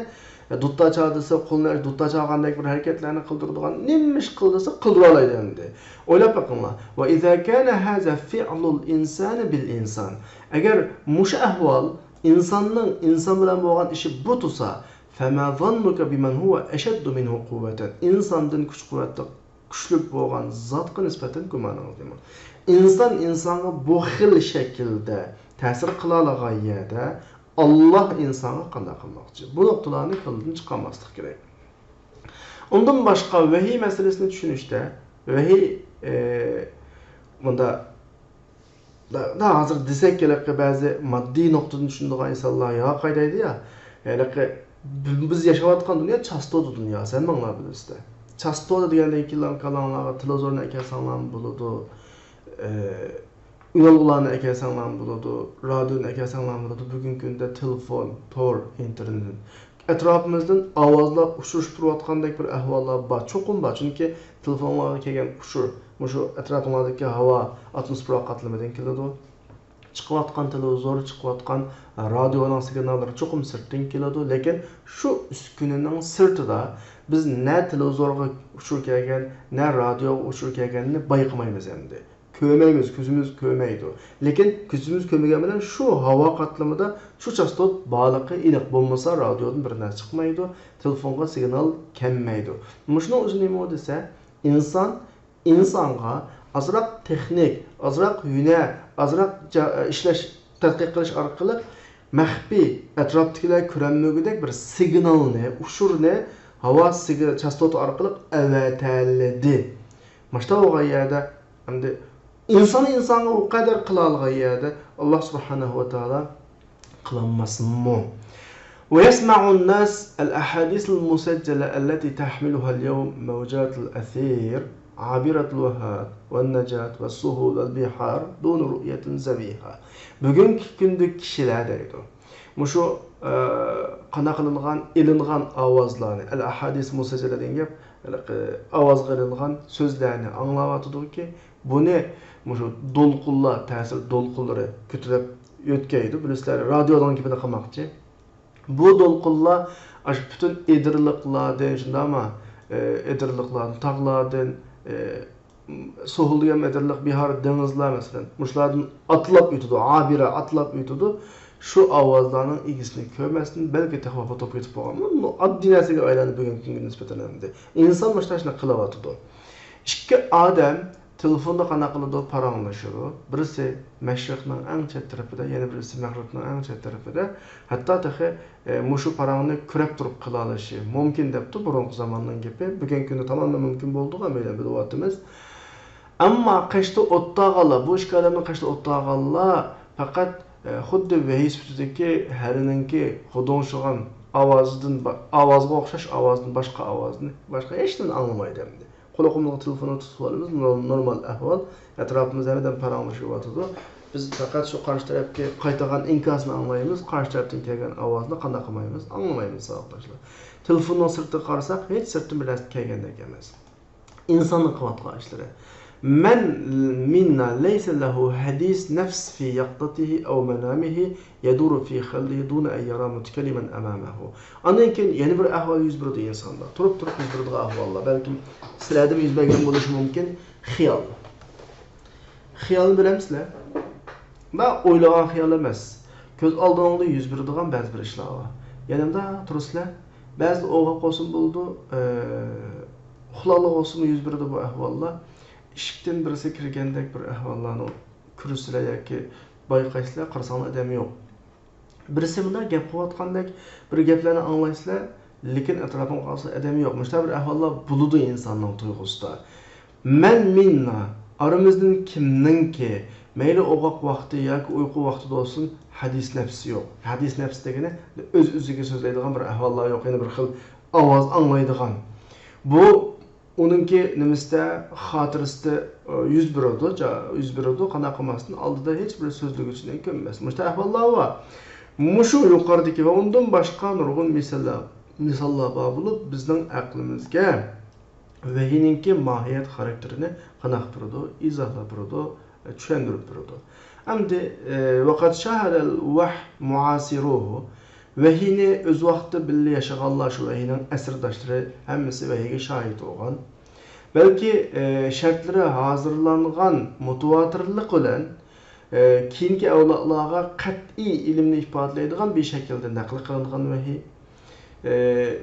دۇتار چال دېسە، قولىنى دۇتار چالغاندەك بىر ھەرىكەتلەرنى قىلدۇرىدىغان، نېمە ئىش قىل دېسە قىلدۇرالايدۇ ئەمدى. ئويلاپ بېقىڭلار. ۋە ئىزا كان ھازا فىئلۇل ئىنسانى بىل ئىنسان. ئەگەر مۇشۇ ئەھۋال ئىنساننىڭ ئىنسان بىلەن بولغان ئىشى بۇ تۇرسا، فما ظنك بمن هو أشد منه قوة. ئىنساندىن كۈچ-قۇۋۋەتلىك، كۈچلۈك بولغان زاتقا نىسبەتەن گۇمانىڭىز نېمە؟ ئىنسان ئىنسانغا بۇ خىل شەكىلدە تەسىر قىلالىغان يەردە، ئاللاھ ئىنسانغا قانداق قىلماقچى؟ بۇ نۇقتىلارنى كاللىدىن چىقارماسلىق كېرەك. ئۇندىن باشقا، ۋەھىي مەسىلىسىنى چۈشىنىشتە، ۋەھىي، ئى، مۇندا، دا، دا ھازىر دېسەك، ھېلىقى بەزى ماددىي نۇقتىدىن چۈشىنىدىغان ئىنسانلار يا قايدايدۇ يا، ھېلىقى بىز ياشاۋاتقان دۇنيا چاستوتا دۇنياسى، ھەممىڭلار بىلىسىلەر. چاستوتا دېگەندىن كېيىن كاللاڭلارغا تېلېۋىزورنى ئەكەلسەڭلارمۇ بولىدۇ، ئى، ئۇيالغۇلارنى ئەكەلسەڭلارمۇ بولىدۇ، رادىيونى ئەكەلسەڭلارمۇ بولىدۇ. بۈگۈنكى كۈندە تېلېفون، تور، ئىنتېرنېت. ئەتراپىمىزدىن ئاۋازلار ئۇچۇشۇپ تۇرۇۋاتقاندەك بىر ئەھۋاللار بار، چوقۇم بار. چۈنكى تېلېفونلارغا كەلگەن ئۇچۇر مۇشۇ ئەتراپىڭلاردىكى ھاۋا، ئاتموسفېرا قاتلىمىدىن كېلىدۇ. چىقىۋاتقان تېلېۋىزور، چىقىۋاتقان رادىيونىڭ سىگناللىرى چوقۇم سىرتتىن كېلىدۇ، لېكىن شۇ ئۈسكۈنىنىڭ سىرتىدا بىز نە تېلېۋىزورغا ئۇچۇر كەلگەن، نە رادىيوغا ئۇچۇر كەلگەننى بايقىمايمىز ئەمدى. كۆرمەيمىز، كۆزىمىز كۆرمەيدۇ. لېكىن كۆزىمىز كۆرمىگەن بىلەن شۇ ھاۋا قاتلىمىدا شۇ چاستوت بارلىقى ئېنىق بولمىسا، رادىيودىن بىر نەرسە چىقمايدۇ، تېلېفونغا سىگنال كەلمەيدۇ. مۇشۇنىڭ ئۆزى نېمە دېسە، ئىنسان ئىنسانغا ئازراق تېخنىك، ئازراق ھۈنەر، ئازراق جا-، ئىشلەش، تەتقىق قىلىش ئارقىلىق مەخپىي، ئەتراپتىكىلەر كۆرەلمىگۈدەك بىر سىگنالنى، ئۇچۇرنى ھاۋا سىگ-، چاستوتا ئارقىلىق ئەۋەتەلىدى. ماشتا بولغان يەردە، ئەمدى ئىنسان ئىنسانغا ئۇ قەدەر قىلالىغان يەردە، ئاللاھ سۇبھانەھۇ ۋە تائالا قىلالماسمۇ؟ ويسمع الناس الأحاديث المسجلة التي تحملها اليوم موجات الأثير عابرة الوهات والنجات والسهول والبحار دون رؤية زبيحة. بۈگۈنكى كۈندە كىشىلەر دەيدۇ، مۇشۇ، ئە، قانداق قىلىنغان، ئېلىنغان ئاۋازلارنى، ئەل ئەھادىس مۇسەججەلە دېگەن گەپ، ھېلىقى ئاۋازغا ئېلىنغان سۆزلەرنى ئاڭلاۋاتىدۇكى، بۇنى مۇشۇ دولقۇنلار، تەسىر دولقۇنلىرى كۆتۈرۈپ يۆتكەيدۇ. بىلىسىلەر، رادىيونىڭ گېپىنى قىلماقچى. بۇ دولقۇنلار ئاشۇ پۈتۈن ئېدىرلىقلاردىن، شۇنداقمۇ؟ ئېدىرلىقلاردىن، تاغلاردىن، سوھۇل دېگەن ئېدىرلىق، بىھار، دېڭىزلار، مەسىلەن، مۇشۇلاردىن ئاتلاپ ئۆتىدۇ، ئابىرە ئاتلاپ ئۆتىدۇ. شۇ ئاۋازلارنىڭ ئىگىسىنى كۆرمەستىن، بەلكى تېخى ۋاپات بولۇپ كېتىپ بولغان. بۇ ئاددىي نەرسىگە ئايلاندى بۈگۈنكى كۈنگە نىسبەتەن ئەمدى. ئىنسان مۇشۇنداق ئىشنى قىلىۋاتىدۇ. ئىككى ئادەم تېلېفوندا قانداق قىلىدۇ؟ پاراڭلىشىدۇ. بىرسى مەشرىقنىڭ ئەڭ چەت تەرىپىدە، يەنە بىرسى مەغرىبنىڭ ئەڭ چەت تەرىپىدە. ھەتتا تېخى، ئە، مۇشۇ پاراڭنى كۆرەپ تۇرۇپ قىلالىشى مۇمكىن دەپتۇ بۇرۇنقى زاماننىڭ گېپى. بۈگۈنكى كۈندە تامامەن مۇمكىن بولىدىغان مەيلى بىلىۋاتىمىز. ئەمما قېشىدا ئولتۇرغانلار، بۇ ئىككى ئادەمنىڭ قېشىدا ئولتۇرغانلار پەقەت، ئە، خۇددى ۋەھىي سۈپىتىدىكى ھەرىنىڭكى غۇدۇڭشىغان ئاۋازىدىن با-، ئاۋازغا ئوخشاش ئاۋازدىن باشقا ئاۋازنى، باشقا ھېچنېمىنى ئاڭلىمايدۇ ئەمدى. قولىمىزغا تېلېفوننى تۇتۇۋالىمىز، نور-، نورمال ئەھۋال. ئەتراپىمىزدا ھەممىدەم پاراڭلىشىۋاتىدۇ. بىز پەقەت شۇ قارشى تەرەپكە قايتىدىغان ئىنكاسنى ئاڭلايمىز، قارشى تەرەپتىن كەلگەن ئاۋازنى قانداق قىلمايمىز؟ ئاڭلىمايمىز، ساۋاقداشلار. تېلېفوننىڭ سىرتىغا قارىساق، ھېچ سىرتتىن بىر نەرسە كەلگەندەك ئەمەس. ئىنساننىڭ قىلىۋاتقان ئىشلىرى. من منا ليس له حديث نفس في يقظته أو منامه يدور في خياله دون أن يرى متكلما أمامه. ئاندىن كېيىن يەنە بىر ئەھۋال يۈز بېرىدۇ ئىنساندا. تۇرۇپ-تۇرۇپ يۈز بېرىدىغان ئەھۋاللار. بەلكىم سىلەردىمۇ يۈز بەرگەن بولۇشى مۇمكىن. خىيال. خىيالنى بىلەمسىلەر؟ مۇنداق ئويلىغان خىيال ئەمەس. كۆز ئالدىڭدا يۈز بېرىدىغان بەزى بىر ئىشلار بار. يەنە مۇنداق تۇرىسىلەر. بەزىدە ئويغاق بولسىمۇ بولىدۇ، ئە، ئۇخلاقلىق بولسىمۇ يۈز بېرىدۇ بۇ ئەھۋاللار. ئىشىكتىن بىرسى كىرگەندەك بىر ئەھۋاللارنى كۆرىسىلەر ياكى بايقايسىلەر، قارىساڭلار ئادەم يوق. بىرسى مۇنداق گەپ قىلىۋاتقاندەك بىر گەپلەرنى ئاڭلايسىلەر، لېكىن ئەتراپىڭغا قارىسا ئادەم يوق. مۇشۇنداق بىر ئەھۋاللار بولىدۇ ئىنساننىڭ تۇيغۇسىدا. مەن مىننا، ئارىمىزدىن كىمنىڭكى، مەيلى ئويغاق ۋاقتى ياكى ئۇيقۇ ۋاقتىدا بولسۇن، ھەدىس نەپسى يوق. ھەدىس نەپسى دېگىنى ئۆز-ئۆزىگە سۆزلەيدىغان بىر ئەھۋاللار يوق، يەنە بىر خىل ئاۋاز ئاڭلايدىغان. بۇ ئۇنىڭكى نېمىسىدە، خاتىرىسىدە، ئە، يۈز بېرىدۇ، جا-، يۈز بېرىدۇ، قانداق قىلماستىن ئالدىدا ھېچ بىر سۆزلىگۈچىنى كۆرمەس. مۇشۇنداق ئەھۋاللار بار. مۇشۇ يۇقىرىدىكى ۋە ئۇندىن باشقا نۇرغۇن مىساللار، مىساللار بار بولۇپ، بىزنىڭ ئەقلىمىزگە ۋەھىينىڭكى ماھىيەت خاراكتېرىنى قانداق بېرىدۇ، ئىزاھلاپ بېرىدۇ، چۈشەندۈرۈپ بېرىدۇ. ئەمدى، ئە، وقد شاهد الوحي معاصروه، ۋەھىينى ئۆز ۋاقتىدا بىللە ياشىغانلار، شۇ ۋەھىينىڭ ئەسىرداشلىرى ھەممىسى ۋەھىيگە شاھىت بولغان. بەلكى، ئە، شەرتلىرى ھازىرلانغان مۇتىۋاتىرلىق بىلەن، ئە، كېيىنكى ئەۋلادلارغا قەتئىي ئىلىمنى ئىپادىلەيدىغان بىر شەكىلدە نەقىل قىلىنغان ۋەھىي. ئە،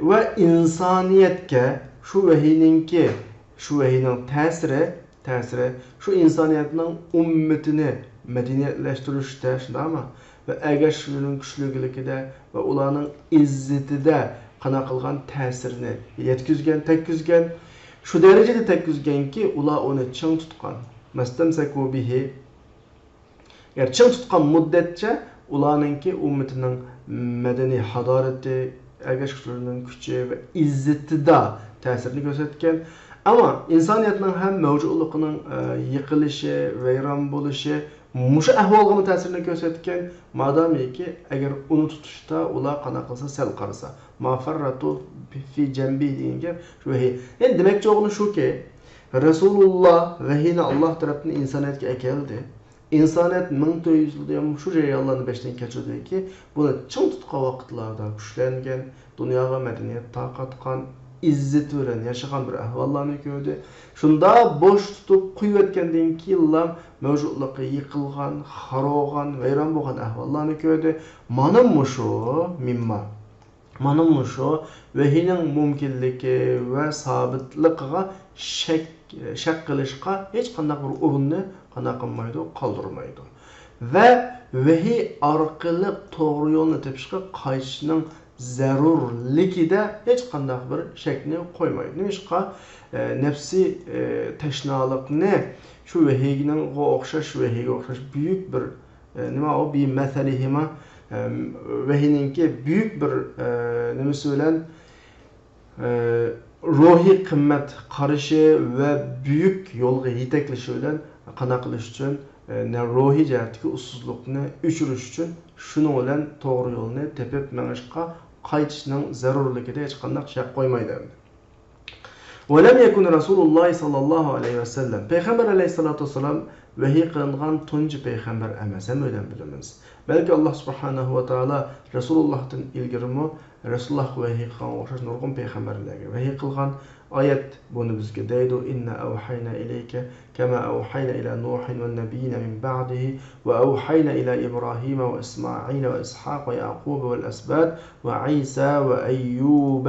ۋە ئىنسانىيەتكە شۇ ۋەھىينىڭكى، شۇ ۋەھىينىڭ تەسىرى تەسىرى شۇ ئىنسانىيەتنىڭ ئۈممىتىنى مەدەنىيەتلەشتۈرۈشتە، شۇنداقمۇ؟ ۋە ئەگەشكۈچىلىرىنىڭ كۈچلۈكلۈكىدە ۋە ئۇلارنىڭ ئىززىتىدە قانداق قىلغان تەسىرىنى يەتكۈزگەن، تەگكۈزگەن. شۇ دەرىجىدە تەگكۈزگەنكى، ئۇلار ئۇنى چىڭ تۇتقان. مەستەمسەكۇ بىھى. يەنى چىڭ تۇتقان مۇددەتچە ئۇلارنىڭكى ئۈممىتىنىڭ مەدەنىي ھادارىتى، ئەگەشكۈچىلىرىنىڭ كۈچى ۋە ئىززىتىدا تەسىرىنى كۆرسەتكەن. ئەمما ئىنسانىيەتنىڭ ھەم مەۋجۇتلۇقىنىڭ، ئە، يىقىلىشى، ۋەيران بولۇشى مۇشۇ ئەھۋالغىمۇ تەسىرىنى كۆرسەتكەن. مادامىكى، ئەگەر ئۇنى تۇتۇشتا ئۇلار قانداق قىلسا سەل قارىسا. ما فەررەتۇ فى جەنبى دېگەن گەپ شۇ ۋەھىي. يەنى دېمەكچى بولغىنى شۇكى، رەسۇلۇللا ۋەھىينى ئاللاھ تەرەپتىن ئىنسانىيەتكە ئەكەلدى. ئىنسانىيەت مىڭ تۆت يۈز يىلدىن بۇيان شۇ جەريانلارنى بېشىدىن كەچۈردىكى، بۇنى چىڭ تۇتقان ۋاقىتلاردا كۈچلەنگەن، دۇنياغا مەدەنىيەت تارقاتقان، ئىززىتى بىلەن ياشىغان بىر ئەھۋاللارنى كۆردى. شۇنداق بوش تۇتۇپ قويۇۋەتكەندىن كېيىنلا مەۋجۇتلۇقى يىقىلغان، خار بولغان، ۋەيران بولغان ئەھۋاللارنى كۆردى. مانا مۇشۇ مىمما. مانا مۇشۇ ۋەھىينىڭ مۇمكىنلىكى ۋە سابىتلىقىغا شەك، شەك قىلىشقا ھېچقانداق بىر ئورۇننى قانداق قىلمايدۇ، قالدۇرمايدۇ. ۋە ۋەھىي ئارقىلىق توغرا يولنى تېپىشقا قايتىشنىڭ زەرۇرلۇقىدا ھېچقانداق بىر شەكنى قويمايدۇ. نېمىشقا؟ ئە، نەپسىي، ئە، تەشنالىقنى شۇ ۋەھىيگە ئوخشاش، ۋەھىيگە ئوخشاش بۈيۈك بىر ئە، نېمە ئۇ؟ بىمەسەلىھىما، ئە، ۋەھىينىڭكى بۈيۈك بىر، ئە، نېمىسى بىلەن، ئە، روھىي قىممەت قارىشى ۋە بۈيۈك يولغا يېتەكلىشى بىلەن قانداق قىلىش ئۈچۈن، ئە، نە روھىي جەھەتتىكى ئۇسسۇزلۇقنى ئۆچۈرۈش ئۈچۈن شۇنىڭ بىلەن توغرا يولنى تېپىپ مېڭىشقا قايتىشنىڭ زەرۇرلۇقىدا ھېچقانداق شەك قويمايدۇ ئەمدى. ولم يكن رسول الله صلى الله عليه وسلم، پەيغەمبەر ئەلەيھىسسالاتۇ ۋەسسالام ۋەھىي قىلىنغان تۇنجى پەيغەمبەر ئەمەس، ھەممە ئۆيدىن بىلىمىز. بەلكى ئاللاھ سۇبھانەھۇ ۋە تائالا رەسۇلۇللاھتىن ئىلگىرىمۇ رەسۇلۇللاھقا ۋەھىي قىلغانغا ئوخشاش نۇرغۇن پەيغەمبەرلەرگە ۋەھىي قىلغان. ئايەت بۇنى بىزگە دەيدۇ، إنا أوحينا إليك كما أوحينا إلى نوح والنبيين من بعده وأوحينا إلى إبراهيم وإسماعيل وإسحاق ويعقوب والأسباط وعيسى وأيوب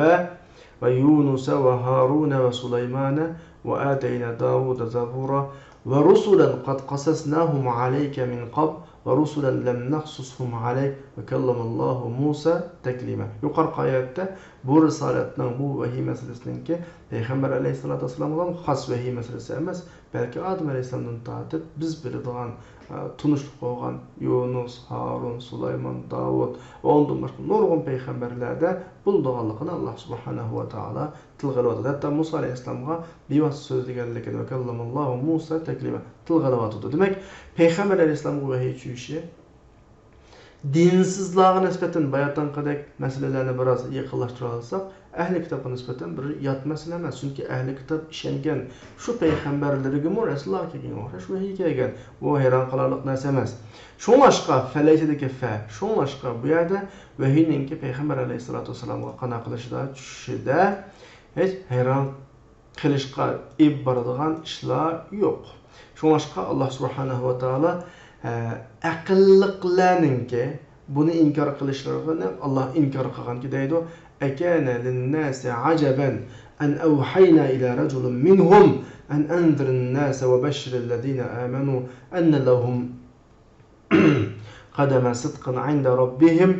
ويونس وهارون وسليمان وآتينا داود زبورا ورسلا قد قصصناهم عليك من قبل ورسلا لم نقصصهم عليك وكلم الله موسى تكليما. يۇقىرىقى ئايەتتە بۇ رىسالەتنىڭ، بۇ ۋەھىي مەسىلىسىنىڭكى پەيغەمبەر ئەلەيھىسسالاتۇ ۋەسسالامغا خاس ۋەھىي مەسىلىسى ئەمەس، بەلكى ئادەم ئەلەيھىسسالامدىن تارتىپ بىز بىلىدىغان، ئە، تونۇشلۇق بولغان يۇنۇس، ھارۇن، سۇلايمان، داۋۇت ۋە ئۇندىن باشقا نۇرغۇن پەيغەمبەرلەردە بولىدىغانلىقىنى ئاللاھ سۇبھانەھۇ ۋە تائالا تىلغا ئېلىۋاتىدۇ. ھەتتا مۇسا ئەلەيھىسسالامغا بىۋاسىتە سۆزلىگەنلىكىنى، ۋەكەللەمەللاھۇ مۇسا تەكلىما، تىلغا ئېلىۋاتىدۇ. دېمەك، پەيغەمبەر ئەلەيھىسسالامغا ۋەھىي چۈشۈشى دىنسىزلارغا نىسبەتەن باياتىنقىدەك مەسىلىلەرنى بىراز يېقىنلاشتۇرالىساق، ئەھلى كىتابقا نىسبەتەن بىر يات مەسىلە ئەمەس. چۈنكى ئەھلى كىتاب ئىشەنگەن شۇ پەيغەمبەرلىرىگىمۇ رەسۇلۇللاھقا كەلگەنگە ئوخشاش ۋەھىي كەلگەن. بۇ ھەيران قالارلىق نەرسە ئەمەس. شۇڭلاشقا، فەلەيسە دېگەن فە، شۇڭلاشقا بۇ يەردە ۋەھىينىڭكى پەيغەمبەر ئەلەيھىسسالاتۇ ۋەسسالامغا قانداق قىلىشىدا، چۈشۈشىدە ھېچ ھەيران قېلىشقا ئېلىپ بارىدىغان ئىشلار يوق. شۇڭلاشقا، ئاللاھ سۇبھانەھۇ ۋە تائالا، ئە، ئەقىللىقلارنىڭكى بۇنى ئىنكار قىلىشلىرىنى ئاللاھ ئىنكار قىلغانكى دەيدۇ، أكان للناس عجبا أن أوحينا إلى رجل منهم أن أنذر الناس وبشر الذين آمنوا أن لهم قدم صدق عند ربهم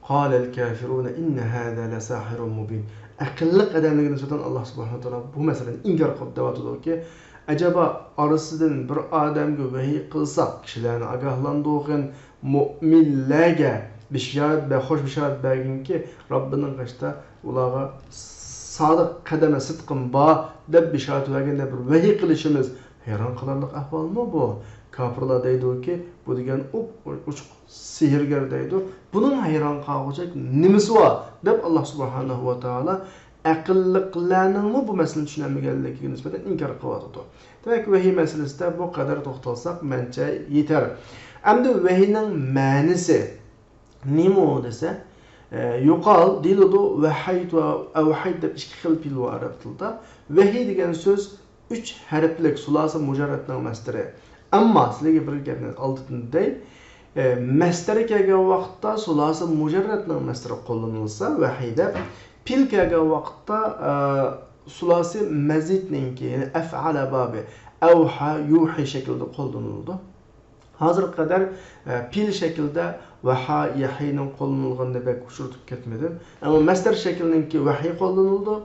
قال الكافرون إن هذا لساحر مبين. ئەقىللىق ئادەملەرگە نىسبەتەن ئاللاھ سۇبھانەھۇ ۋە تائالا بۇ مەسىلىنى ئىنكار قىلىپ دەۋاتىدۇكى، ئەجەبا ئارىسىدىن بىر ئادەمگە ۋەھىي قىلساق، كىشىلەرنى ئاگاھلاندۇرغىن، مۆمىنلەرگە بېشارەت بە-، خۇش بېشارەت بەرگىنكى، رەببىنىڭ قېشىدا ئۇلارغا سادىق قەدەمە سىدقىم بار دەپ بېشارەت بەرگەندە بىر ۋەھىي قىلىشىمىز ھەيران قالارلىق ئەھۋالمۇ بۇ؟ كاپىرلار دەيدۇكى، بۇ دېگەن ئوچۇق سېھىرگەر دەيدۇ. بۇنىڭ ھەيران قالغۇدەك نېمىسى بار؟ دەپ ئاللاھ سۇبھانەھۇ ۋە تائالا ئەقىللىقلارنىڭمۇ بۇ مەسىلىنى چۈشىنەلمىگەنلىكىگە نىسبەتەن ئىنكار قىلىۋاتىدۇ. دېمەك، ۋەھىي مەسىلىسىدە بۇ قەدەر توختالساق مەنچە يېتەر. ئەمدى ۋەھىينىڭ مەنىسى نېمە ئۇ دېسە، ئە، يۇقال دېيىلىدۇ، ۋەھەيتۇ ئەۋھەيت دەپ ئىككى خىل پېئىل بار ئەرەب تىلىدا. ۋەھىي دېگەن سۆز ئۈچ ھەرپلىك سۇلاسە مۇجەررەتنىڭ مەستىرى. ئەمما سىلەرگە بىر گەپنى ئالدىن دەي، ئە، مەستەر كەلگەن ۋاقىتتا سۇلاسە مۇجەررەتنىڭ مەستىرى قوللىنىلسا، ۋەھىي دەپ، پېئىل كەلگەن ۋاقىتتا، ئە، سۇلاسى مەزىدنىڭكى، يەنى ئەفئەلە بابى. ئەۋھا، يۇھى شەكلىدە قوللىنىلىدۇ. ھازىرغا قەدەر، ئە، پېئىل شەكلىدە ۋەھا، يەھىنىڭ قوللىنىلغىنىنى بەك ئۇچرىتىپ كەتمىدىم. ئەمما مەسدەر شەكلىنىڭكى ۋەھى قوللىنىلىدۇ،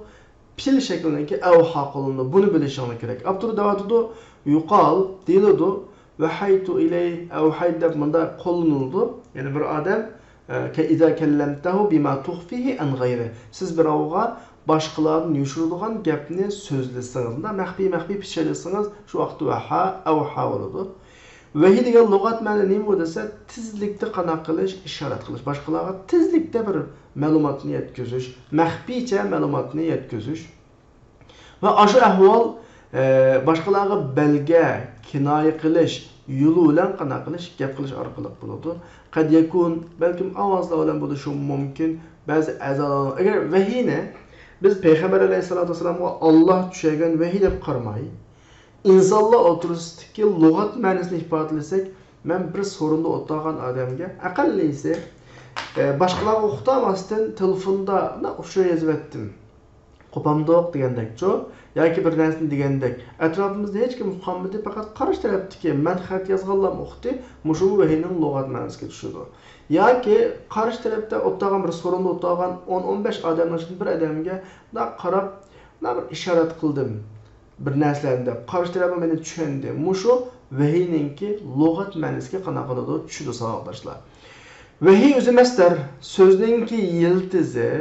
پېئىل شەكلىنىڭكى ئەۋھا قوللىنىلىدۇ. بۇنى بىلىشىڭلار كېرەك. ئاپتور دەۋاتىدۇ، يۇقال دېيىلىدۇ، ۋەھەيتۇ ئىلەيھ، ئەۋھەيت دەپ مۇنداق قوللىنىلىدۇ. يەنى بىر ئادەم، ئە، كە-، ئىزا كەللەمتەھۇ بىما تۇخفىھى ئەن غەيرى. سىز بىراۋغا باشقىلاردىن يوشۇرىدىغان گەپنى سۆزلىسىڭىز، مۇنداق مەخپىي-مەخپىي پىچىرلىسىڭىز، شۇ ۋاقىتتا ۋەھا، ئەۋھا بولىدۇ. ۋەھىي دېگەن لۇغەت مەنە نېمە دېسە، تېزلىكتە قانداق قىلىش، ئىشارەت قىلىش، باشقىلارغا تېزلىكتە بىر مەلۇماتنى يەتكۈزۈش، مەخپىيچە مەلۇماتنى يەتكۈزۈش. ۋە ئاشۇ ئەھۋال، ئە، باشقىلارغا بەلگە، كىنايە قىلىش يولى بىلەن قانداق قىلىش، گەپ قىلىش ئارقىلىق بولىدۇ. قەد يەكۇن، بەلكىم ئاۋازلار بىلەن بولۇشى مۇمكىن. بەزى ئەزالار، ئەگەر ۋەھىينى بىز پەيغەمبەر ئەلەيھىسسالاتۇ ۋەسسالامغا ئاللا چۈشۈرگەن ۋەھىي دەپ قارىماي، ئىنسانلار ئوتتۇرىسىدىكى لۇغەت مەنىسىنى ئىپادىلىسەك، مەن بىر سورۇندا ئولتۇرغان ئادەمگە ئەقەللىسى، ئە، باشقىلارغا ئۇقتۇرماستىن تېلېفوندا مۇنداق ئۇچۇر يېزىۋەتتىم. قوپامدۇق دېگەندەكچۇ؟ ياكى بىر نەرسىنى دېگەندەك. ئەتراپىمىزدا ھېچكىم ئۇقالمىدى، پەقەت قارشى تەرەپتىكى مەن خەت يازغانلام ئۇقتى، مۇشۇمۇ ۋەھىينىڭ لۇغەت مەنىسىگە چۈشىدۇ. ياكى قارشى تەرەپتە ئولتۇرغان، بىر سورۇندا ئولتۇرغان ئون، ئون بەش ئادەمنىڭ ئىچىدىن بىر ئادەمگە مۇنداق قاراپ، مۇنداق بىر ئىشارەت قىلدىم. بىر نەرسىلەرنى دەپ، قارشى تەرەپ مېنى چۈشەندى. مۇشۇ ۋەھىينىڭكى لۇغەت مەنىسىگە قانداق قىلىدۇ؟ چۈشىدۇ، ساۋاقداشلار. ۋەھىي ئۆزى مەسدەر، سۆزنىڭكى يىلتىزى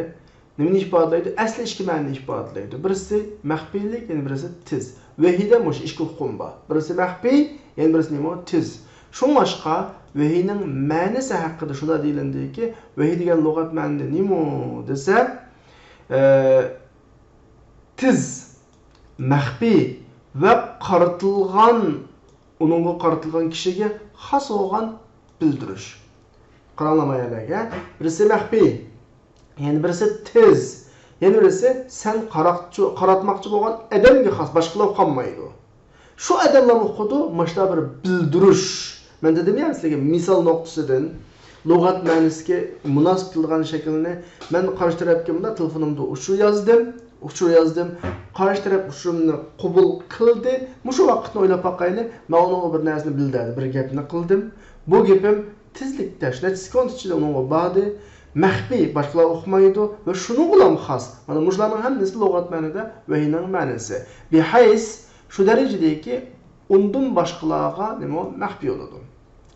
نېمىنى ئىپادىلەيدۇ؟ ئەسلى ئىككى مەنىنى ئىپادىلەيدۇ. بىرسى مەخپىيلىك، يەنە بىرسى تېز. ۋەھىيدە مۇشۇ ئىككى ئۇقۇم بار. بىرسى مەخپىي، يەنە بىرسى نېمە؟ تېز. شۇڭلاشقا ۋەھىينىڭ مەنىسى ھەققىدە شۇنداق دېيىلىندىكى، ۋەھىي دېگەن لۇغەت مەنىدە نېمە دېسە، ئە، تېز، مەخپىي ۋە قارىتىلغان، ئۇنىڭغا قارىتىلغان كىشىگە خاس بولغان بىلدۈرۈش. قاراڭلار مايەلەرگە، بىرسى مەخپىي، يەنە بىرسى تېز، يەنە بىرسى سەن قاراقچى-، قاراتماقچى بولغان ئادەمگە خاس، باشقىلار ئۇقالمايدۇ. شۇ ئادەملەرمۇ ئۇقىدۇ، مۇشۇنداق بىر بىلدۈرۈش. مەن دېدىم يا سىلەرگە، مىسال نۇقتىسىدىن لۇغەت مەنىسىگە مۇناسىپ كېلىدىغان شەكىلنى، مەن قارشى تەرەپكە مۇنداق تېلېفونۇمدا ئۇچۇر يازدىم، ئۇچۇر يازدىم، قارشى تەرەپ ئۇچۇرۇمنى قوبۇل قىلدى، مۇشۇ ۋاقىتنى ئويلاپ باقايلى، مەن ئۇنىڭغا بىر نەرسىنى بىلدۈردۈم، بىر گەپنى قىلدىم. بۇ گېپىم تېزلىكتە، شۇ نەچچە سېكۇنت ئىچىدە ئۇنىڭغا باردى. مەخپىي، باشقىلار ئۇقمايدۇ ۋە شۇنىڭغىلا خاس. مانا مۇشۇلارنىڭ ھەممىسى لۇغەت مەنىدە ۋەھىينىڭ مەنىسى. بىھەيس، شۇ دەرىجىدىكى ئۇندىن باشقىلارغا نېمە مەخپىي بولىدۇ.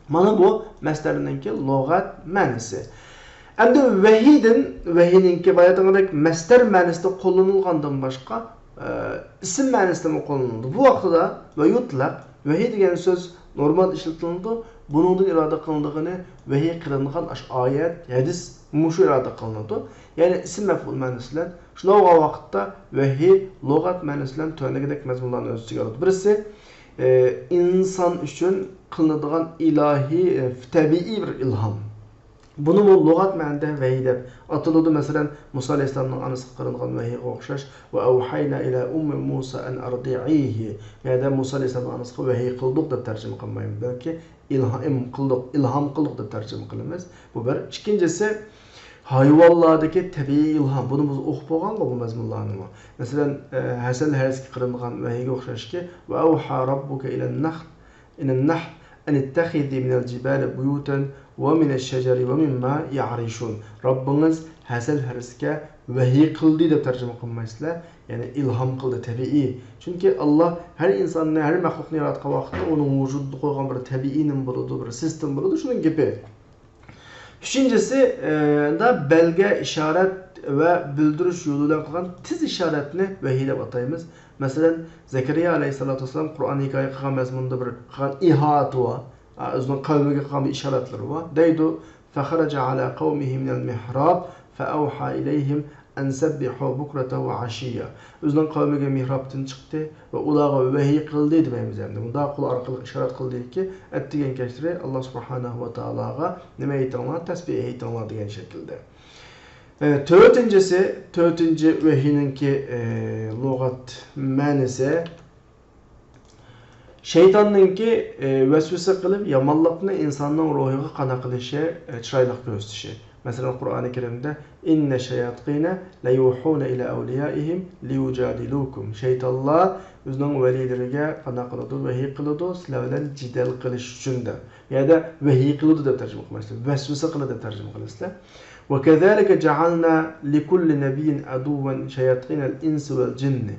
مانا بۇ مەسدەرنىڭكى لۇغەت مەنىسى. ئەمدى ۋەھىيدىن، ۋەھىينىڭكى باياتىنقىدەك مەسدەر مەنىسىدە قوللىنىلغاندىن باشقا، ئە، ئىسىم مەنىسىدىمۇ قوللىنىلىدۇ. بۇ ۋاقتىدا ۋە يۇتلەق، ۋەھىي دېگەن سۆز نورمال ئىشلىتىلىدۇ. بۇنىڭدىن ئىرادە قىلىنىدىغىنى ۋەھىي قىلىنغان ئاش-، ئايەت، ھەدىس مۇشۇ ئىرادە قىلىنىدۇ. يەنى ئىسىم مەفئۇل مەنىسى بىلەن. شۇنداق بولغان ۋاقىتتا ۋەھىي لۇغەت مەنىسى بىلەن تۆۋەندىكىدەك مەزمۇنلارنى ئۆز ئىچىگە ئالىدۇ. بىرسى، ئى، ئىنسان ئۈچۈن قىلىنىدىغان ئىلاھىي، ئى، تەبىئىي بىر ئىلھام. بۇنىمۇ لۇغەت مەنىدە ۋەھىي دەپ ئاتىلىدۇ. مەسىلەن، مۇسا ئەلەيھىسسالامنىڭ ئانىسىغا قىلىنغان ۋەھىيغا ئوخشاش. ۋە ئەۋھەينا ئىلە ئۇممى مۇسا ئەن ئەردىئىھى. بۇ يەردە مۇسا ئەلەيھىسسالامنىڭ ئانىسىغا ۋەھىي قىلدۇق دەپ تەرجىمە قىلمايمىز، بەلكى ئىلھام قىلدۇق، ئىلھام قىلدۇق دەپ تەرجىمە قىلىمىز. بۇ بىر. ئىككىنچىسى، ھايۋانلاردىكى تەبىئىي ئىلھام. بۇنى بىز ئوقۇپ بولغانغۇ بۇ مەزمۇنلارنىمۇ. مەسىلەن، ئە، ھەسەل ھەرىسكە قىلىنغان ۋەھىيگە ئوخشاشكى، ۋە ئەۋھا رەببۇكە ئىلەن نەخل، ئىلەن نەھل، ئەن ئىتتەخىزى مىنەل جىبالى بۇيۇتەن ۋە مىنەش شەجەرى ۋە مىمما يەئرىشۇن. رەببىڭىز ھەسەل ھەرىسكە ۋەھىي قىلدى دەپ تەرجىمە قىلمايسىلەر. يەنى ئىلھام قىلدى، تەبىئىي. چۈنكى ئاللا ھەر ئىنساننى، ھەر مەخلۇقنى ياراتقان ۋاقىتتا ئۇنىڭ ۋۇجۇدىدا قويغان بىر تەبىئىي نېمە بولىدۇ، بىر سىستېما بولىدۇ، شۇنىڭ گېپى. ئۈچىنچىسى، ئە، دا بەلگە، ئىشارەت ۋە بىلدۈرۈش يولى بىلەن قىلغان تېز ئىشارەتنى ۋەھىي دەپ ئاتايمىز. مەسىلەن، زەكەرىيا ئەلەيھىسسالاتۇ ۋەسسالام قۇرئان ھېكايە قىلغان مەزمۇندا بىر قىلغان ئىھاتە بار. ئا، ئۆزىنىڭ قەۋمىگە قىلغان بىر ئىشارەتلىرى بار. دەيدۇ، فخرج على قومه من المحراب فأوحى إليهم أن سبحوا بكرة وعشيا. ئۆزىنىڭ قەۋمىگە مېھرابتىن چىقتى ۋە ئۇلارغا ۋەھىي قىلدى دېمەيمىز ئەمدى. مۇنداق قول ئارقىلىق ئىشارەت قىلدىكى، ئەتىگەن كەچلىرى ئاللا سۇبھانەھۇ ۋە تائالاغا نېمە ئېيتىڭلار؟ تەسبىھ ئېيتىڭلار دېگەن شەكىلدە. ئە، تۆتىنچىسى، تۆتىنچى ۋەھىينىڭكى، ئە، لۇغەت مەنىسى، شەيتاننىڭكى، ئى، ۋەسۋەسە قىلىپ يامانلىقنى ئىنساننىڭ روھىغا قانداق قىلىشى، ئى، چىرايلىق كۆرسىتىشى. مەسىلەن، قۇرئانى كەرىمدە، «إن الشياطين ليوحون إلى أوليائهم ليجادلوكم.» شەيتانلار ئۆزىنىڭ ۋەلىيلىرىگە قانداق قىلىدۇ؟ ۋەھىي قىلىدۇ، سىلەر بىلەن جېدەل قىلىش ئۈچۈن دەپ. بۇ يەردە ۋەھىي قىلىدۇ دەپ تەرجىمە قىلمايسىلەر، ۋەسۋەسە قىلىدۇ دەپ تەرجىمە قىلىسىلەر. «وكذلك جعلنا لكل نبي عدوا شياطين الإنس والجن.»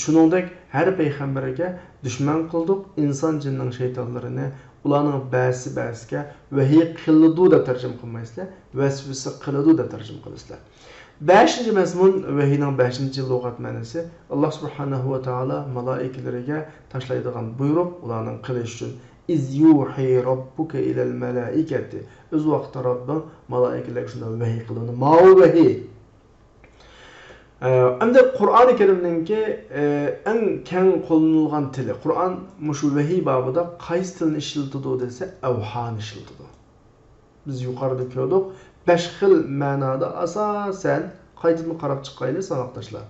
شۇنىڭدەك ھەر پەيغەمبەرگە دۈشمەن قىلدۇق ئىنسان جىننىڭ شەيتانلىرىنى، ئۇلارنىڭ بەزىسى بەزىسىگە ۋەھىي قىلىدۇ دەپ تەرجىمە قىلمايسىلەر، ۋەسۋەسە قىلىدۇ دەپ تەرجىمە قىلىسىلەر. بەشىنچى مەزمۇن، ۋەھىينىڭ بەشىنچى لۇغەت مەنىسى، ئاللا سۇبھانەھۇ ۋە تائالا مالائىكىلىرىگە تاشلايدىغان بۇيرۇق، ئۇلارنىڭ قىلىشى ئۈچۈن، «إذ يوحي ربك إلى الملائكة.» ئۆز ۋاقتىدا رەببىڭ مالائىكىلەرگە شۇنداق ۋەھىي قىلىدۇ. ماۋۇ ۋەھىي. ئە، ئەمدى قۇرئانى كەرىمنىڭكى، ئە، ئەڭ كەڭ قوللىنىلغان تىلى. قۇرئان مۇشۇ ۋەھىي بابىدا قايسى تىلنى ئىشلىتىدۇ دېسە، ئەۋھانى ئىشلىتىدۇ. بىز يۇقىرىدا كۆردۇق، بەش خىل مەنادا ئاساسەن. قايتىدىن قاراپ چىقايلى، ساۋاقداشلار.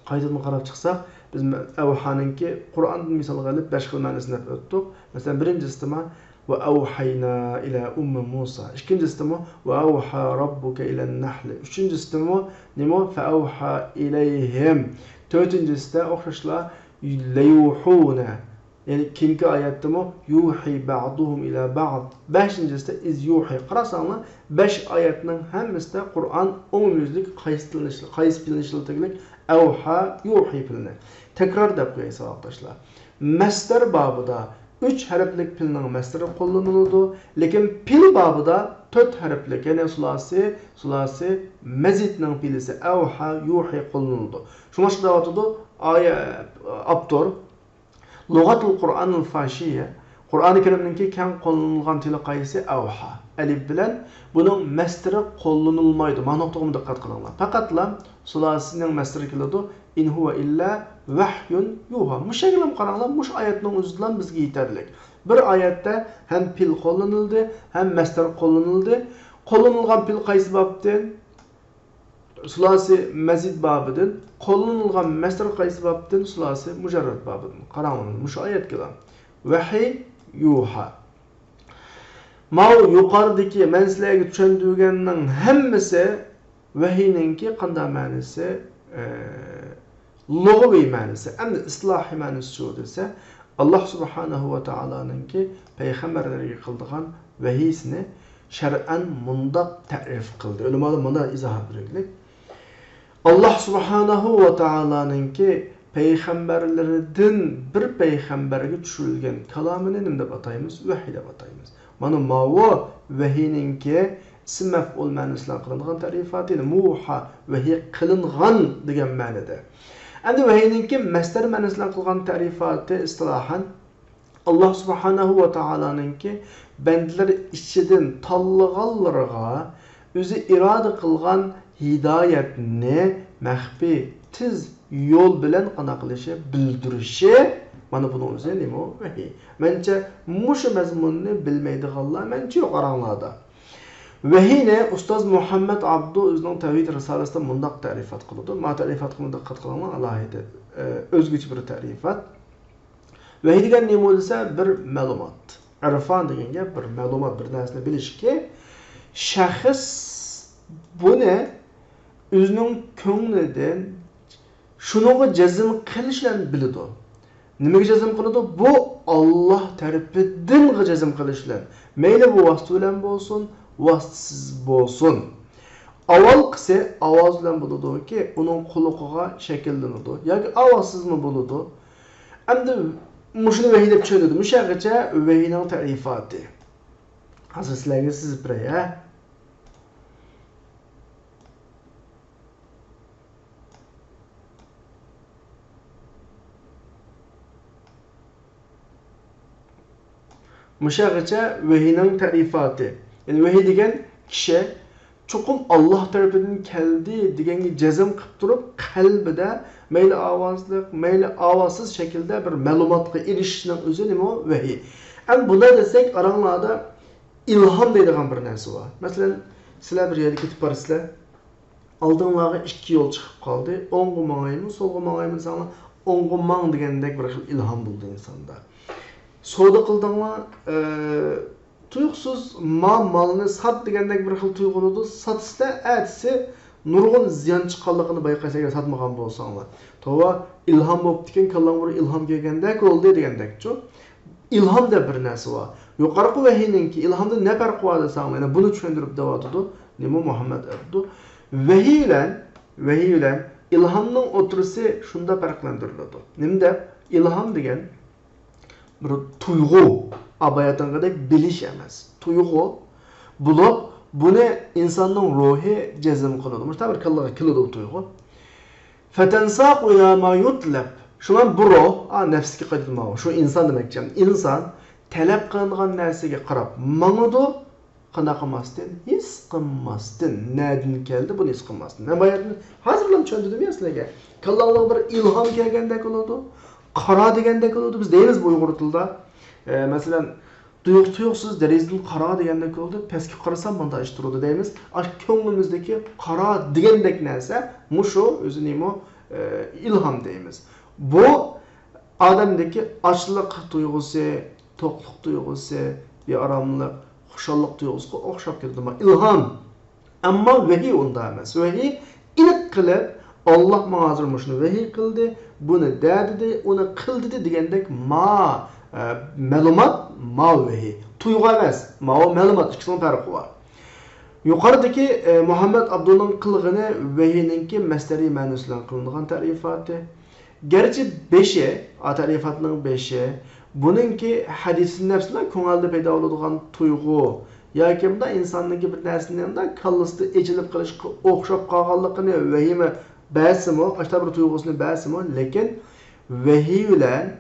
قايتىدىن قاراپ چىقساق، بىز مە-، ئەۋھانىڭكى قۇرئاندىن مىسالغا ئېلىپ بەش خىل مەنىسىنى دەپ ئۆتتۇق. مەسىلەن، بىرىنچىسىدىمۇ، «وأوحينا إلى أم موسى». ئىككىنچىسىدىمۇ، «وأوحى ربك إلى النحل». ئۈچىنچىسىدىمۇ نېمە؟ «فأوحى إليهم». تۆتىنچىسىدە ئوخشاشلا، «ليوحون». يەنى كېيىنكى ئايەتتىمۇ، «يوحي بعضهم إلى بعض». بەشىنچىسىدە، «إذ يوحي». قارىساڭلار، بەش ئايەتنىڭ ھەممىسىدە قۇرئان ئومۇميۈزلۈك قايسى تىلنى ئىشلە-، قايسى پېئىلنى ئىشلىتىدىكىنلىك، «ئەۋھا يوھى» پېئىلىنى. تەكرار دەپ قوياي، ساۋاقداشلار. مەسدەر بابىدا ئۈچ ھەرپلىك پېئىلنىڭ مەسدىرى قوللىنىلىدۇ، لېكىن پېئىل بابىدا تۆت ھەرپلىك، يەنى سۇلاسى، سۇلاسى مەزىدنىڭ پېئىلى، «ئەۋھا يوھى» قوللىنىلىدۇ. شۇڭلاشقا دەۋاتىدۇ، ئايە-، ئاپتور، «لغة القرآن الفاشية»، قۇرئانى كەرىمنىڭكى كەڭ قوللىنىلغان تىلى قايسى؟ «ئەۋھا». ئەلىپ بىلەن بۇنىڭ مەسدىرى قوللىنىلمايدۇ. مانا نۇقتىغىمۇ دىققەت قىلىڭلار. پەقەتلا سۇلاسىنىڭ مەسدىرى كېلىدۇ، «إن هو إلا وحي يوحى». مۇشۇ يەرگىلا قاراڭلار، مۇشۇ ئايەتنىڭ ئۆزىدىلا بىزگە يېتەرلىك. بىر ئايەتتە ھەم پېئىل قوللىنىلدى، ھەم مەسدەر قوللىنىلدى. قوللىنىلغان پېئىل قايسى بابتىن؟ سۇلاسى مەزىد بابىدىن. قوللىنىلغان مەسدەر قايسى بابتىن؟ سۇلاسى مۇجەررەد بابىدىن. قاراڭلار، مۇشۇ ئايەتكىلا. ۋەھىي يۇھا. ماۋۇ يۇقىرىدىكى مەن سىلەرگە چۈشەندۈرگەننىڭ ھەممىسى ۋەھىينىڭكى قانداق مەنىسى؟ ئە، لۇغىۋى مەنىسى. ئەمدى ئىستىلاھىي مەنىسىچۇ دېسە، ئاللا سۇبھانەھۇ ۋە تائالانىڭكى پەيغەمبەرلەرگە قىلىدىغان ۋەھىيسىنى شەرئەن مۇنداق تەرىپ قىلدى. ئۆلىمالار مۇنداق ئىزاھات بېرىدۇ. ئاللا سۇبھانەھۇ ۋە تائالانىڭكى پەيغەمبەرلىرىدىن بىر پەيغەمبەرگە چۈشۈرۈلگەن كالامىنى نېمە دەپ ئاتايمىز؟ ۋەھىي دەپ ئاتايمىز. مانا ماۋۇ ۋەھىينىڭكى ئىسىم مەفئۇل مەنىسى بىلەن قىلىنغان تەرىپاتى، يەنى مۇھا، ۋەھىي قىلىنغان دېگەن مەنىدە. ئەمدى ۋەھىينىڭكى مەسدەر مەنىسى بىلەن قىلغان تەرىپاتى ئىستىلاھەن، ئاللا سۇبھانەھۇ ۋە تائالانىڭكى بەندىلەر ئىچىدىن تاللىغانلىرىغا ئۆزى ئىرادە قىلغان ھىدايەتنى مەخپىي، تېز يول بىلەن قانداق قىلىشى، بىلدۈرۈشى، مانا بۇنىڭ ئۆزى نېمە؟ ۋەھىي. مەنچە مۇشۇ مەزمۇننى بىلمەيدىغانلار مەنچە يوق ئاراڭلاردا. ۋەھىينى ئۇستاز مۇھەممەد ئابدۇ ئۆزىنىڭ تەۋھىد رىسالىسىدە مۇنداق تەرىپات قىلىدۇ. ما تەرىپاتقىمۇ دىققەت قىلىڭلار، ئالاھىدە، ئە، ئۆزگىچە بىر تەرىپات. ۋەھىي دېگەن نېمە دېسە، بىر مەلۇمات. ئىرفان دېگەن گەپ بىر مەلۇمات، بىر نەرسىنى بىلىشكى، شەخس بۇنى ئۆزىنىڭ كۆڭلىدىن شۇنىڭغا جەزم قىلىش بىلەن بىلىدۇ. نېمىگە جەزم قىلىدۇ؟ بۇ ئاللا تەرىپىدىنغا جەزم قىلىش بىلەن. مەيلى بۇ ۋاسىتە بىلەن بولسۇن، ۋاسىتىسىز بولسۇن. ئاۋۋالقىسى ئاۋاز بىلەن بولىدۇكى، ئۇنىڭ قۇلىقىغا شەكىللىنىدۇ. ياكى ئاۋازسىزمۇ بولىدۇ. ئەمدى مۇشۇنى ۋەھىي دەپ چۈشەندۈردۈم. مۇشۇ يەرگىچە ۋەھىينىڭ تەرىپاتى. ھازىر سىلەرگە سىزىپ بېرەي، ھە؟ مۇشۇ يەرگىچە ۋەھىينىڭ تەرىپاتى. يەنى ۋەھىي دېگەن كىشى چوقۇم ئاللا تەرىپىدىن كەلدى دېگەنگە جەزم قىلىپ تۇرۇپ، قەلبىدە مەيلى ئاۋازلىق، مەيلى ئاۋازسىز شەكىلدە بىر مەلۇماتقا ئېرىشىشنىڭ ئۆزى نېمە؟ ۋەھىي. ئەمدى بۇنداق دېسەك، ئاراڭلاردا ئىلھام دەيدىغان بىر نەرسە بار. مەسىلەن، سىلەر بىر يەرگە كېتىپ بارىسىلەر، ئالدىڭلارغا ئىككى يول چىقىپ قالدى، ئوڭغا ماڭايمۇ، سولغا ماڭايمۇ دېسەڭلار، ئوڭغا ماڭ دېگەندەك بىر خىل ئىلھام بولىدۇ ئىنساندا. سودا قىلدىڭلار، ئە، تۇيۇقسىز ما مالنى سات دېگەندەك بىر خىل تۇيغۇ بولىدۇ. ساتىسىلەر، ئەتىسى نۇرغۇن زىيان چىققانلىقىنى بايقايسىلەر، ئەگەر ساتمىغان بولساڭلار. توۋا، ئىلھام بوپتىكەن، كاللاڭغا بىر ئىلھام كەلگەندەك بولدى دېگەندەكچۇ. ئىلھام دەپ بىر نەرسە بار. يۇقىرىقى ۋەھىينىڭكى ئىلھامدىن نە پەرقى بار دېسەڭلار، يەنە بۇنى چۈشەندۈرۈپ دەۋاتىدۇ. نېمە مۇھەممەد ئابدۇ؟ ۋەھىي بىلەن، ۋەھىي بىلەن ئىلھامنىڭ ئوتتۇرىسى شۇنداق پەرقلەندۈرۈلىدۇ. نېمە دەپ؟ ئىلھام دېگەن بىر تۇيغۇ، ئاباياتىنقىدەك بىلىش ئەمەس. تۇيغۇ بولۇپ، بۇنى ئىنساننىڭ روھى جەزم قىلىدۇ. مۇشۇنداق بىر كاللىغا كېلىدۇ بۇ تۇيغۇ. فَتَنْسَاقُ إِلَى مَا يُطْلَبُ. شۇڭا بۇ روھ، ئا، نەپسكە قايتىدۇ ماۋۇ. شۇ ئىنسان دېمەكچى. ئىنسان تەلەپ قىلىنغان نەرسىگە قاراپ ماڭىدۇ. قانداق قىلماستىن؟ ھېس قىلماستىن. نەدىن كەلدى، بۇنى ھېس قىلماستىن. مەن باياتىن ھازىرلا چۈشەندۈردۈم يا سىلەرگە. كاللاڭلارغا بىر ئىلھام كەلگەندەك بولىدۇ. قارا دېگەندەك بولىدۇ. بىز دەيمىز بۇ ئۇيغۇر تىلىدا. ئە، مەسىلەن، تۇيۇق-، تۇيۇقسىز دېرىزىدىن قارا دېگەندەك بولدى، پەسكە قارىسام مانا ئىش تۇرىدۇ دەيمىز. ئاشۇ كۆڭلىمىزدىكى قارا دېگەندەك نەرسە، مۇشۇ ئۆزى نېمە؟ ئە، ئىلھام دەيمىز. بۇ ئادەمدىكى ئاچلىق تۇيغۇسى، توقلۇق تۇيغۇسى، بىئاراملىق، خۇشاللىق تۇيغۇسىغا ئوخشاپ كېتىدۇ. ئىلھام. ئەمما ۋەھىي ئۇنداق ئەمەس. ۋەھىي ئېنىق قىلىپ، ئاللاھ ماڭا ھازىر مۇشۇنى ۋەھىي قىلدى، بۇنى دە دېدى، ئۇنى قىل دېدى دېگەندەك ما، ئە، مەلۇمات، ما ۋەھىي. تۇيغۇ ئەمەس، ماۋۇ مەلۇمات، ئىككىسىنىڭ پەرقى بار. يۇقىرىدىكى، ئە، مۇھەممەد ئابدۇنىڭ قىلغىنى ۋەھىينىڭكى مەسدەرىي مەنىسى بىلەن قىلىنغان تەرىپاتى. گەرچە بېشى، ئا، تەرىپاتنىڭ بېشى، بۇنىڭكى ھەدىسى نەپسلا كۆڭۈلدە پەيدا بولىدىغان تۇيغۇ ياكى بۇنداق ئىنساننىڭكى بىر نەرسىنى ئانداق كاللىسىدا ئېچىلىپ قېلىشقا ئوخشاپ قالغانلىقىنى ۋەھىيمۇ بەرسىمۇ، ئاشۇنداق بىر تۇيغۇسىنى بەرسىمۇ، لېكىن ۋەھىي بىلەن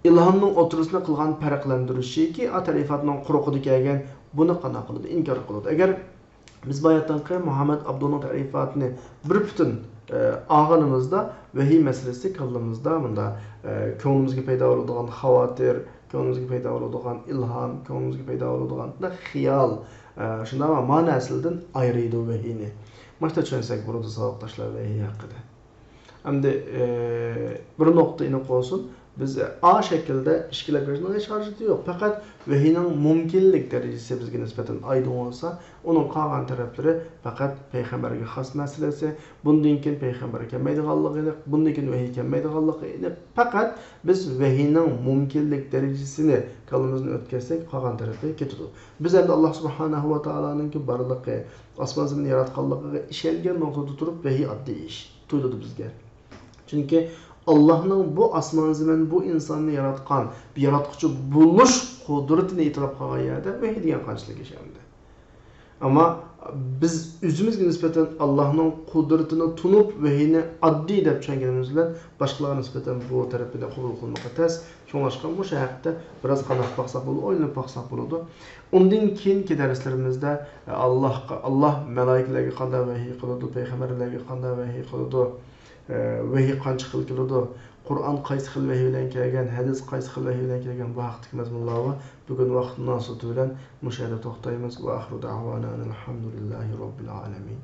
ئىلھامنىڭ ئوتتۇرىسىنى قىلغان پەرقلەندۈرۈشىكى، ئا، تەرىپاتنىڭ قۇرۇقىدا كەلگەن، بۇنى قانداق قىلىدۇ؟ ئىنكار قىلىدۇ. ئەگەر بىز باياتىنقى مۇھەممەد ئابدۇنىڭ تەرىپاتىنى بىر پۈتۈن، ئە، ئالغىنىمىزدا، ۋەھىي مەسىلىسى كاللىمىزدا مۇنداق، ئە، كۆڭلىمىزگە پەيدا بولىدىغان خاۋاتىر، كۆڭلىمىزگە پەيدا بولىدىغان ئىلھام، كۆڭلىمىزگە پەيدا بولىدىغان خىيال، ئە، شۇنداقمۇ مانا نەرسىلەردىن ئايرىيدۇ ۋەھىينى. مۇشۇنداق چۈشەنسەك بولىدۇ ساۋاقداشلار ۋەھىي ھەققىدە. ئەمدى، ئى، بىر نۇقتا ئېنىق بولسۇن، بىز ئا شەكىلدە ئىككىلەپ بېرىشنىڭ ھېچ ھاجىتى يوق. پەقەت ۋەھىينىڭ مۇمكىنلىك دەرىجىسى بىزگە نىسبەتەن ئايدىڭ بولسا، ئۇنىڭ قالغان تەرەپلىرى پەقەت پەيغەمبەرگە خاس مەسىلىسى، بۇندىن كېيىن پەيغەمبەر كەلمەيدىغانلىقى ئېنىق، بۇندىن كېيىن ۋەھىي كەلمەيدىغانلىقى ئېنىق. پەقەت بىز ۋەھىينىڭ مۇمكىنلىك دەرىجىسىنى كاللىمىزدىن ئۆتكۈزسەك، قالغان تەرەپلىرى كېتىدۇ. بىز ئەمدى ئاللاھ سۇبھانەھۇ ۋە تائالانىڭكى بارلىقى، ئاسمان زېمىننى ياراتقانلىقىغا ئىشەنگەن نۇقتىدا تۇرۇپ ۋەھىي ئاددىي ئىش تۇيۇلىدۇ بىزگە. چۈنكى ئاللاھنىڭ بۇ ئاسمان زېمىن، بۇ ئىنساننى ياراتقان، بىر ياراتقۇچى بولۇش قۇدرىتىنى ئېتىراپ قىلغان يەردە ۋەھىي دېگەن قانچىلىك ئىش ئەمدى. ئەمما بىز ئۆزىمىزگە نىسبەتەن ئاللاھنىڭ قۇدرىتىنى تونۇپ، ۋەھىينى ئاددىي دەپ چۈشەنگىنىمىز بىلەن باشقىلارغا نىسبەتەن بۇ تەرىپىنى قوبۇل قىلماققا تەس. شۇڭلاشقا مۇشۇ ھەقتە بىراز قاراپ باقساق بولىدۇ، ئويلىنىپ باقساق بولىدۇ. ئۇندىن كېيىنكى دەرسلىرىمىزدە ئاللاھقا، ئاللاھ مەلائىكىلەرگە قانداق ۋەھىي قىلىدۇ، پەيغەمبەرلەرگە قانداق ۋەھىي قىلىدۇ، ئە، ۋەھىي قانچە خىل كېلىدۇ، قۇرئان قايسى خىل ۋەھىي بىلەن كەلگەن، ھەدىس قايسى خىل ۋەھىي بىلەن كەلگەن، بۇ ھەقتىكى مەزمۇنلار بار. بۈگۈن ۋاقىت مۇناسىۋىتى بىلەن مۇشۇ يەردە توختايمىز. ۋە ئاخىرۇ دەئۋانا ئەنىل ھەمدۇلىللاھى رەببىل ئالەمىن.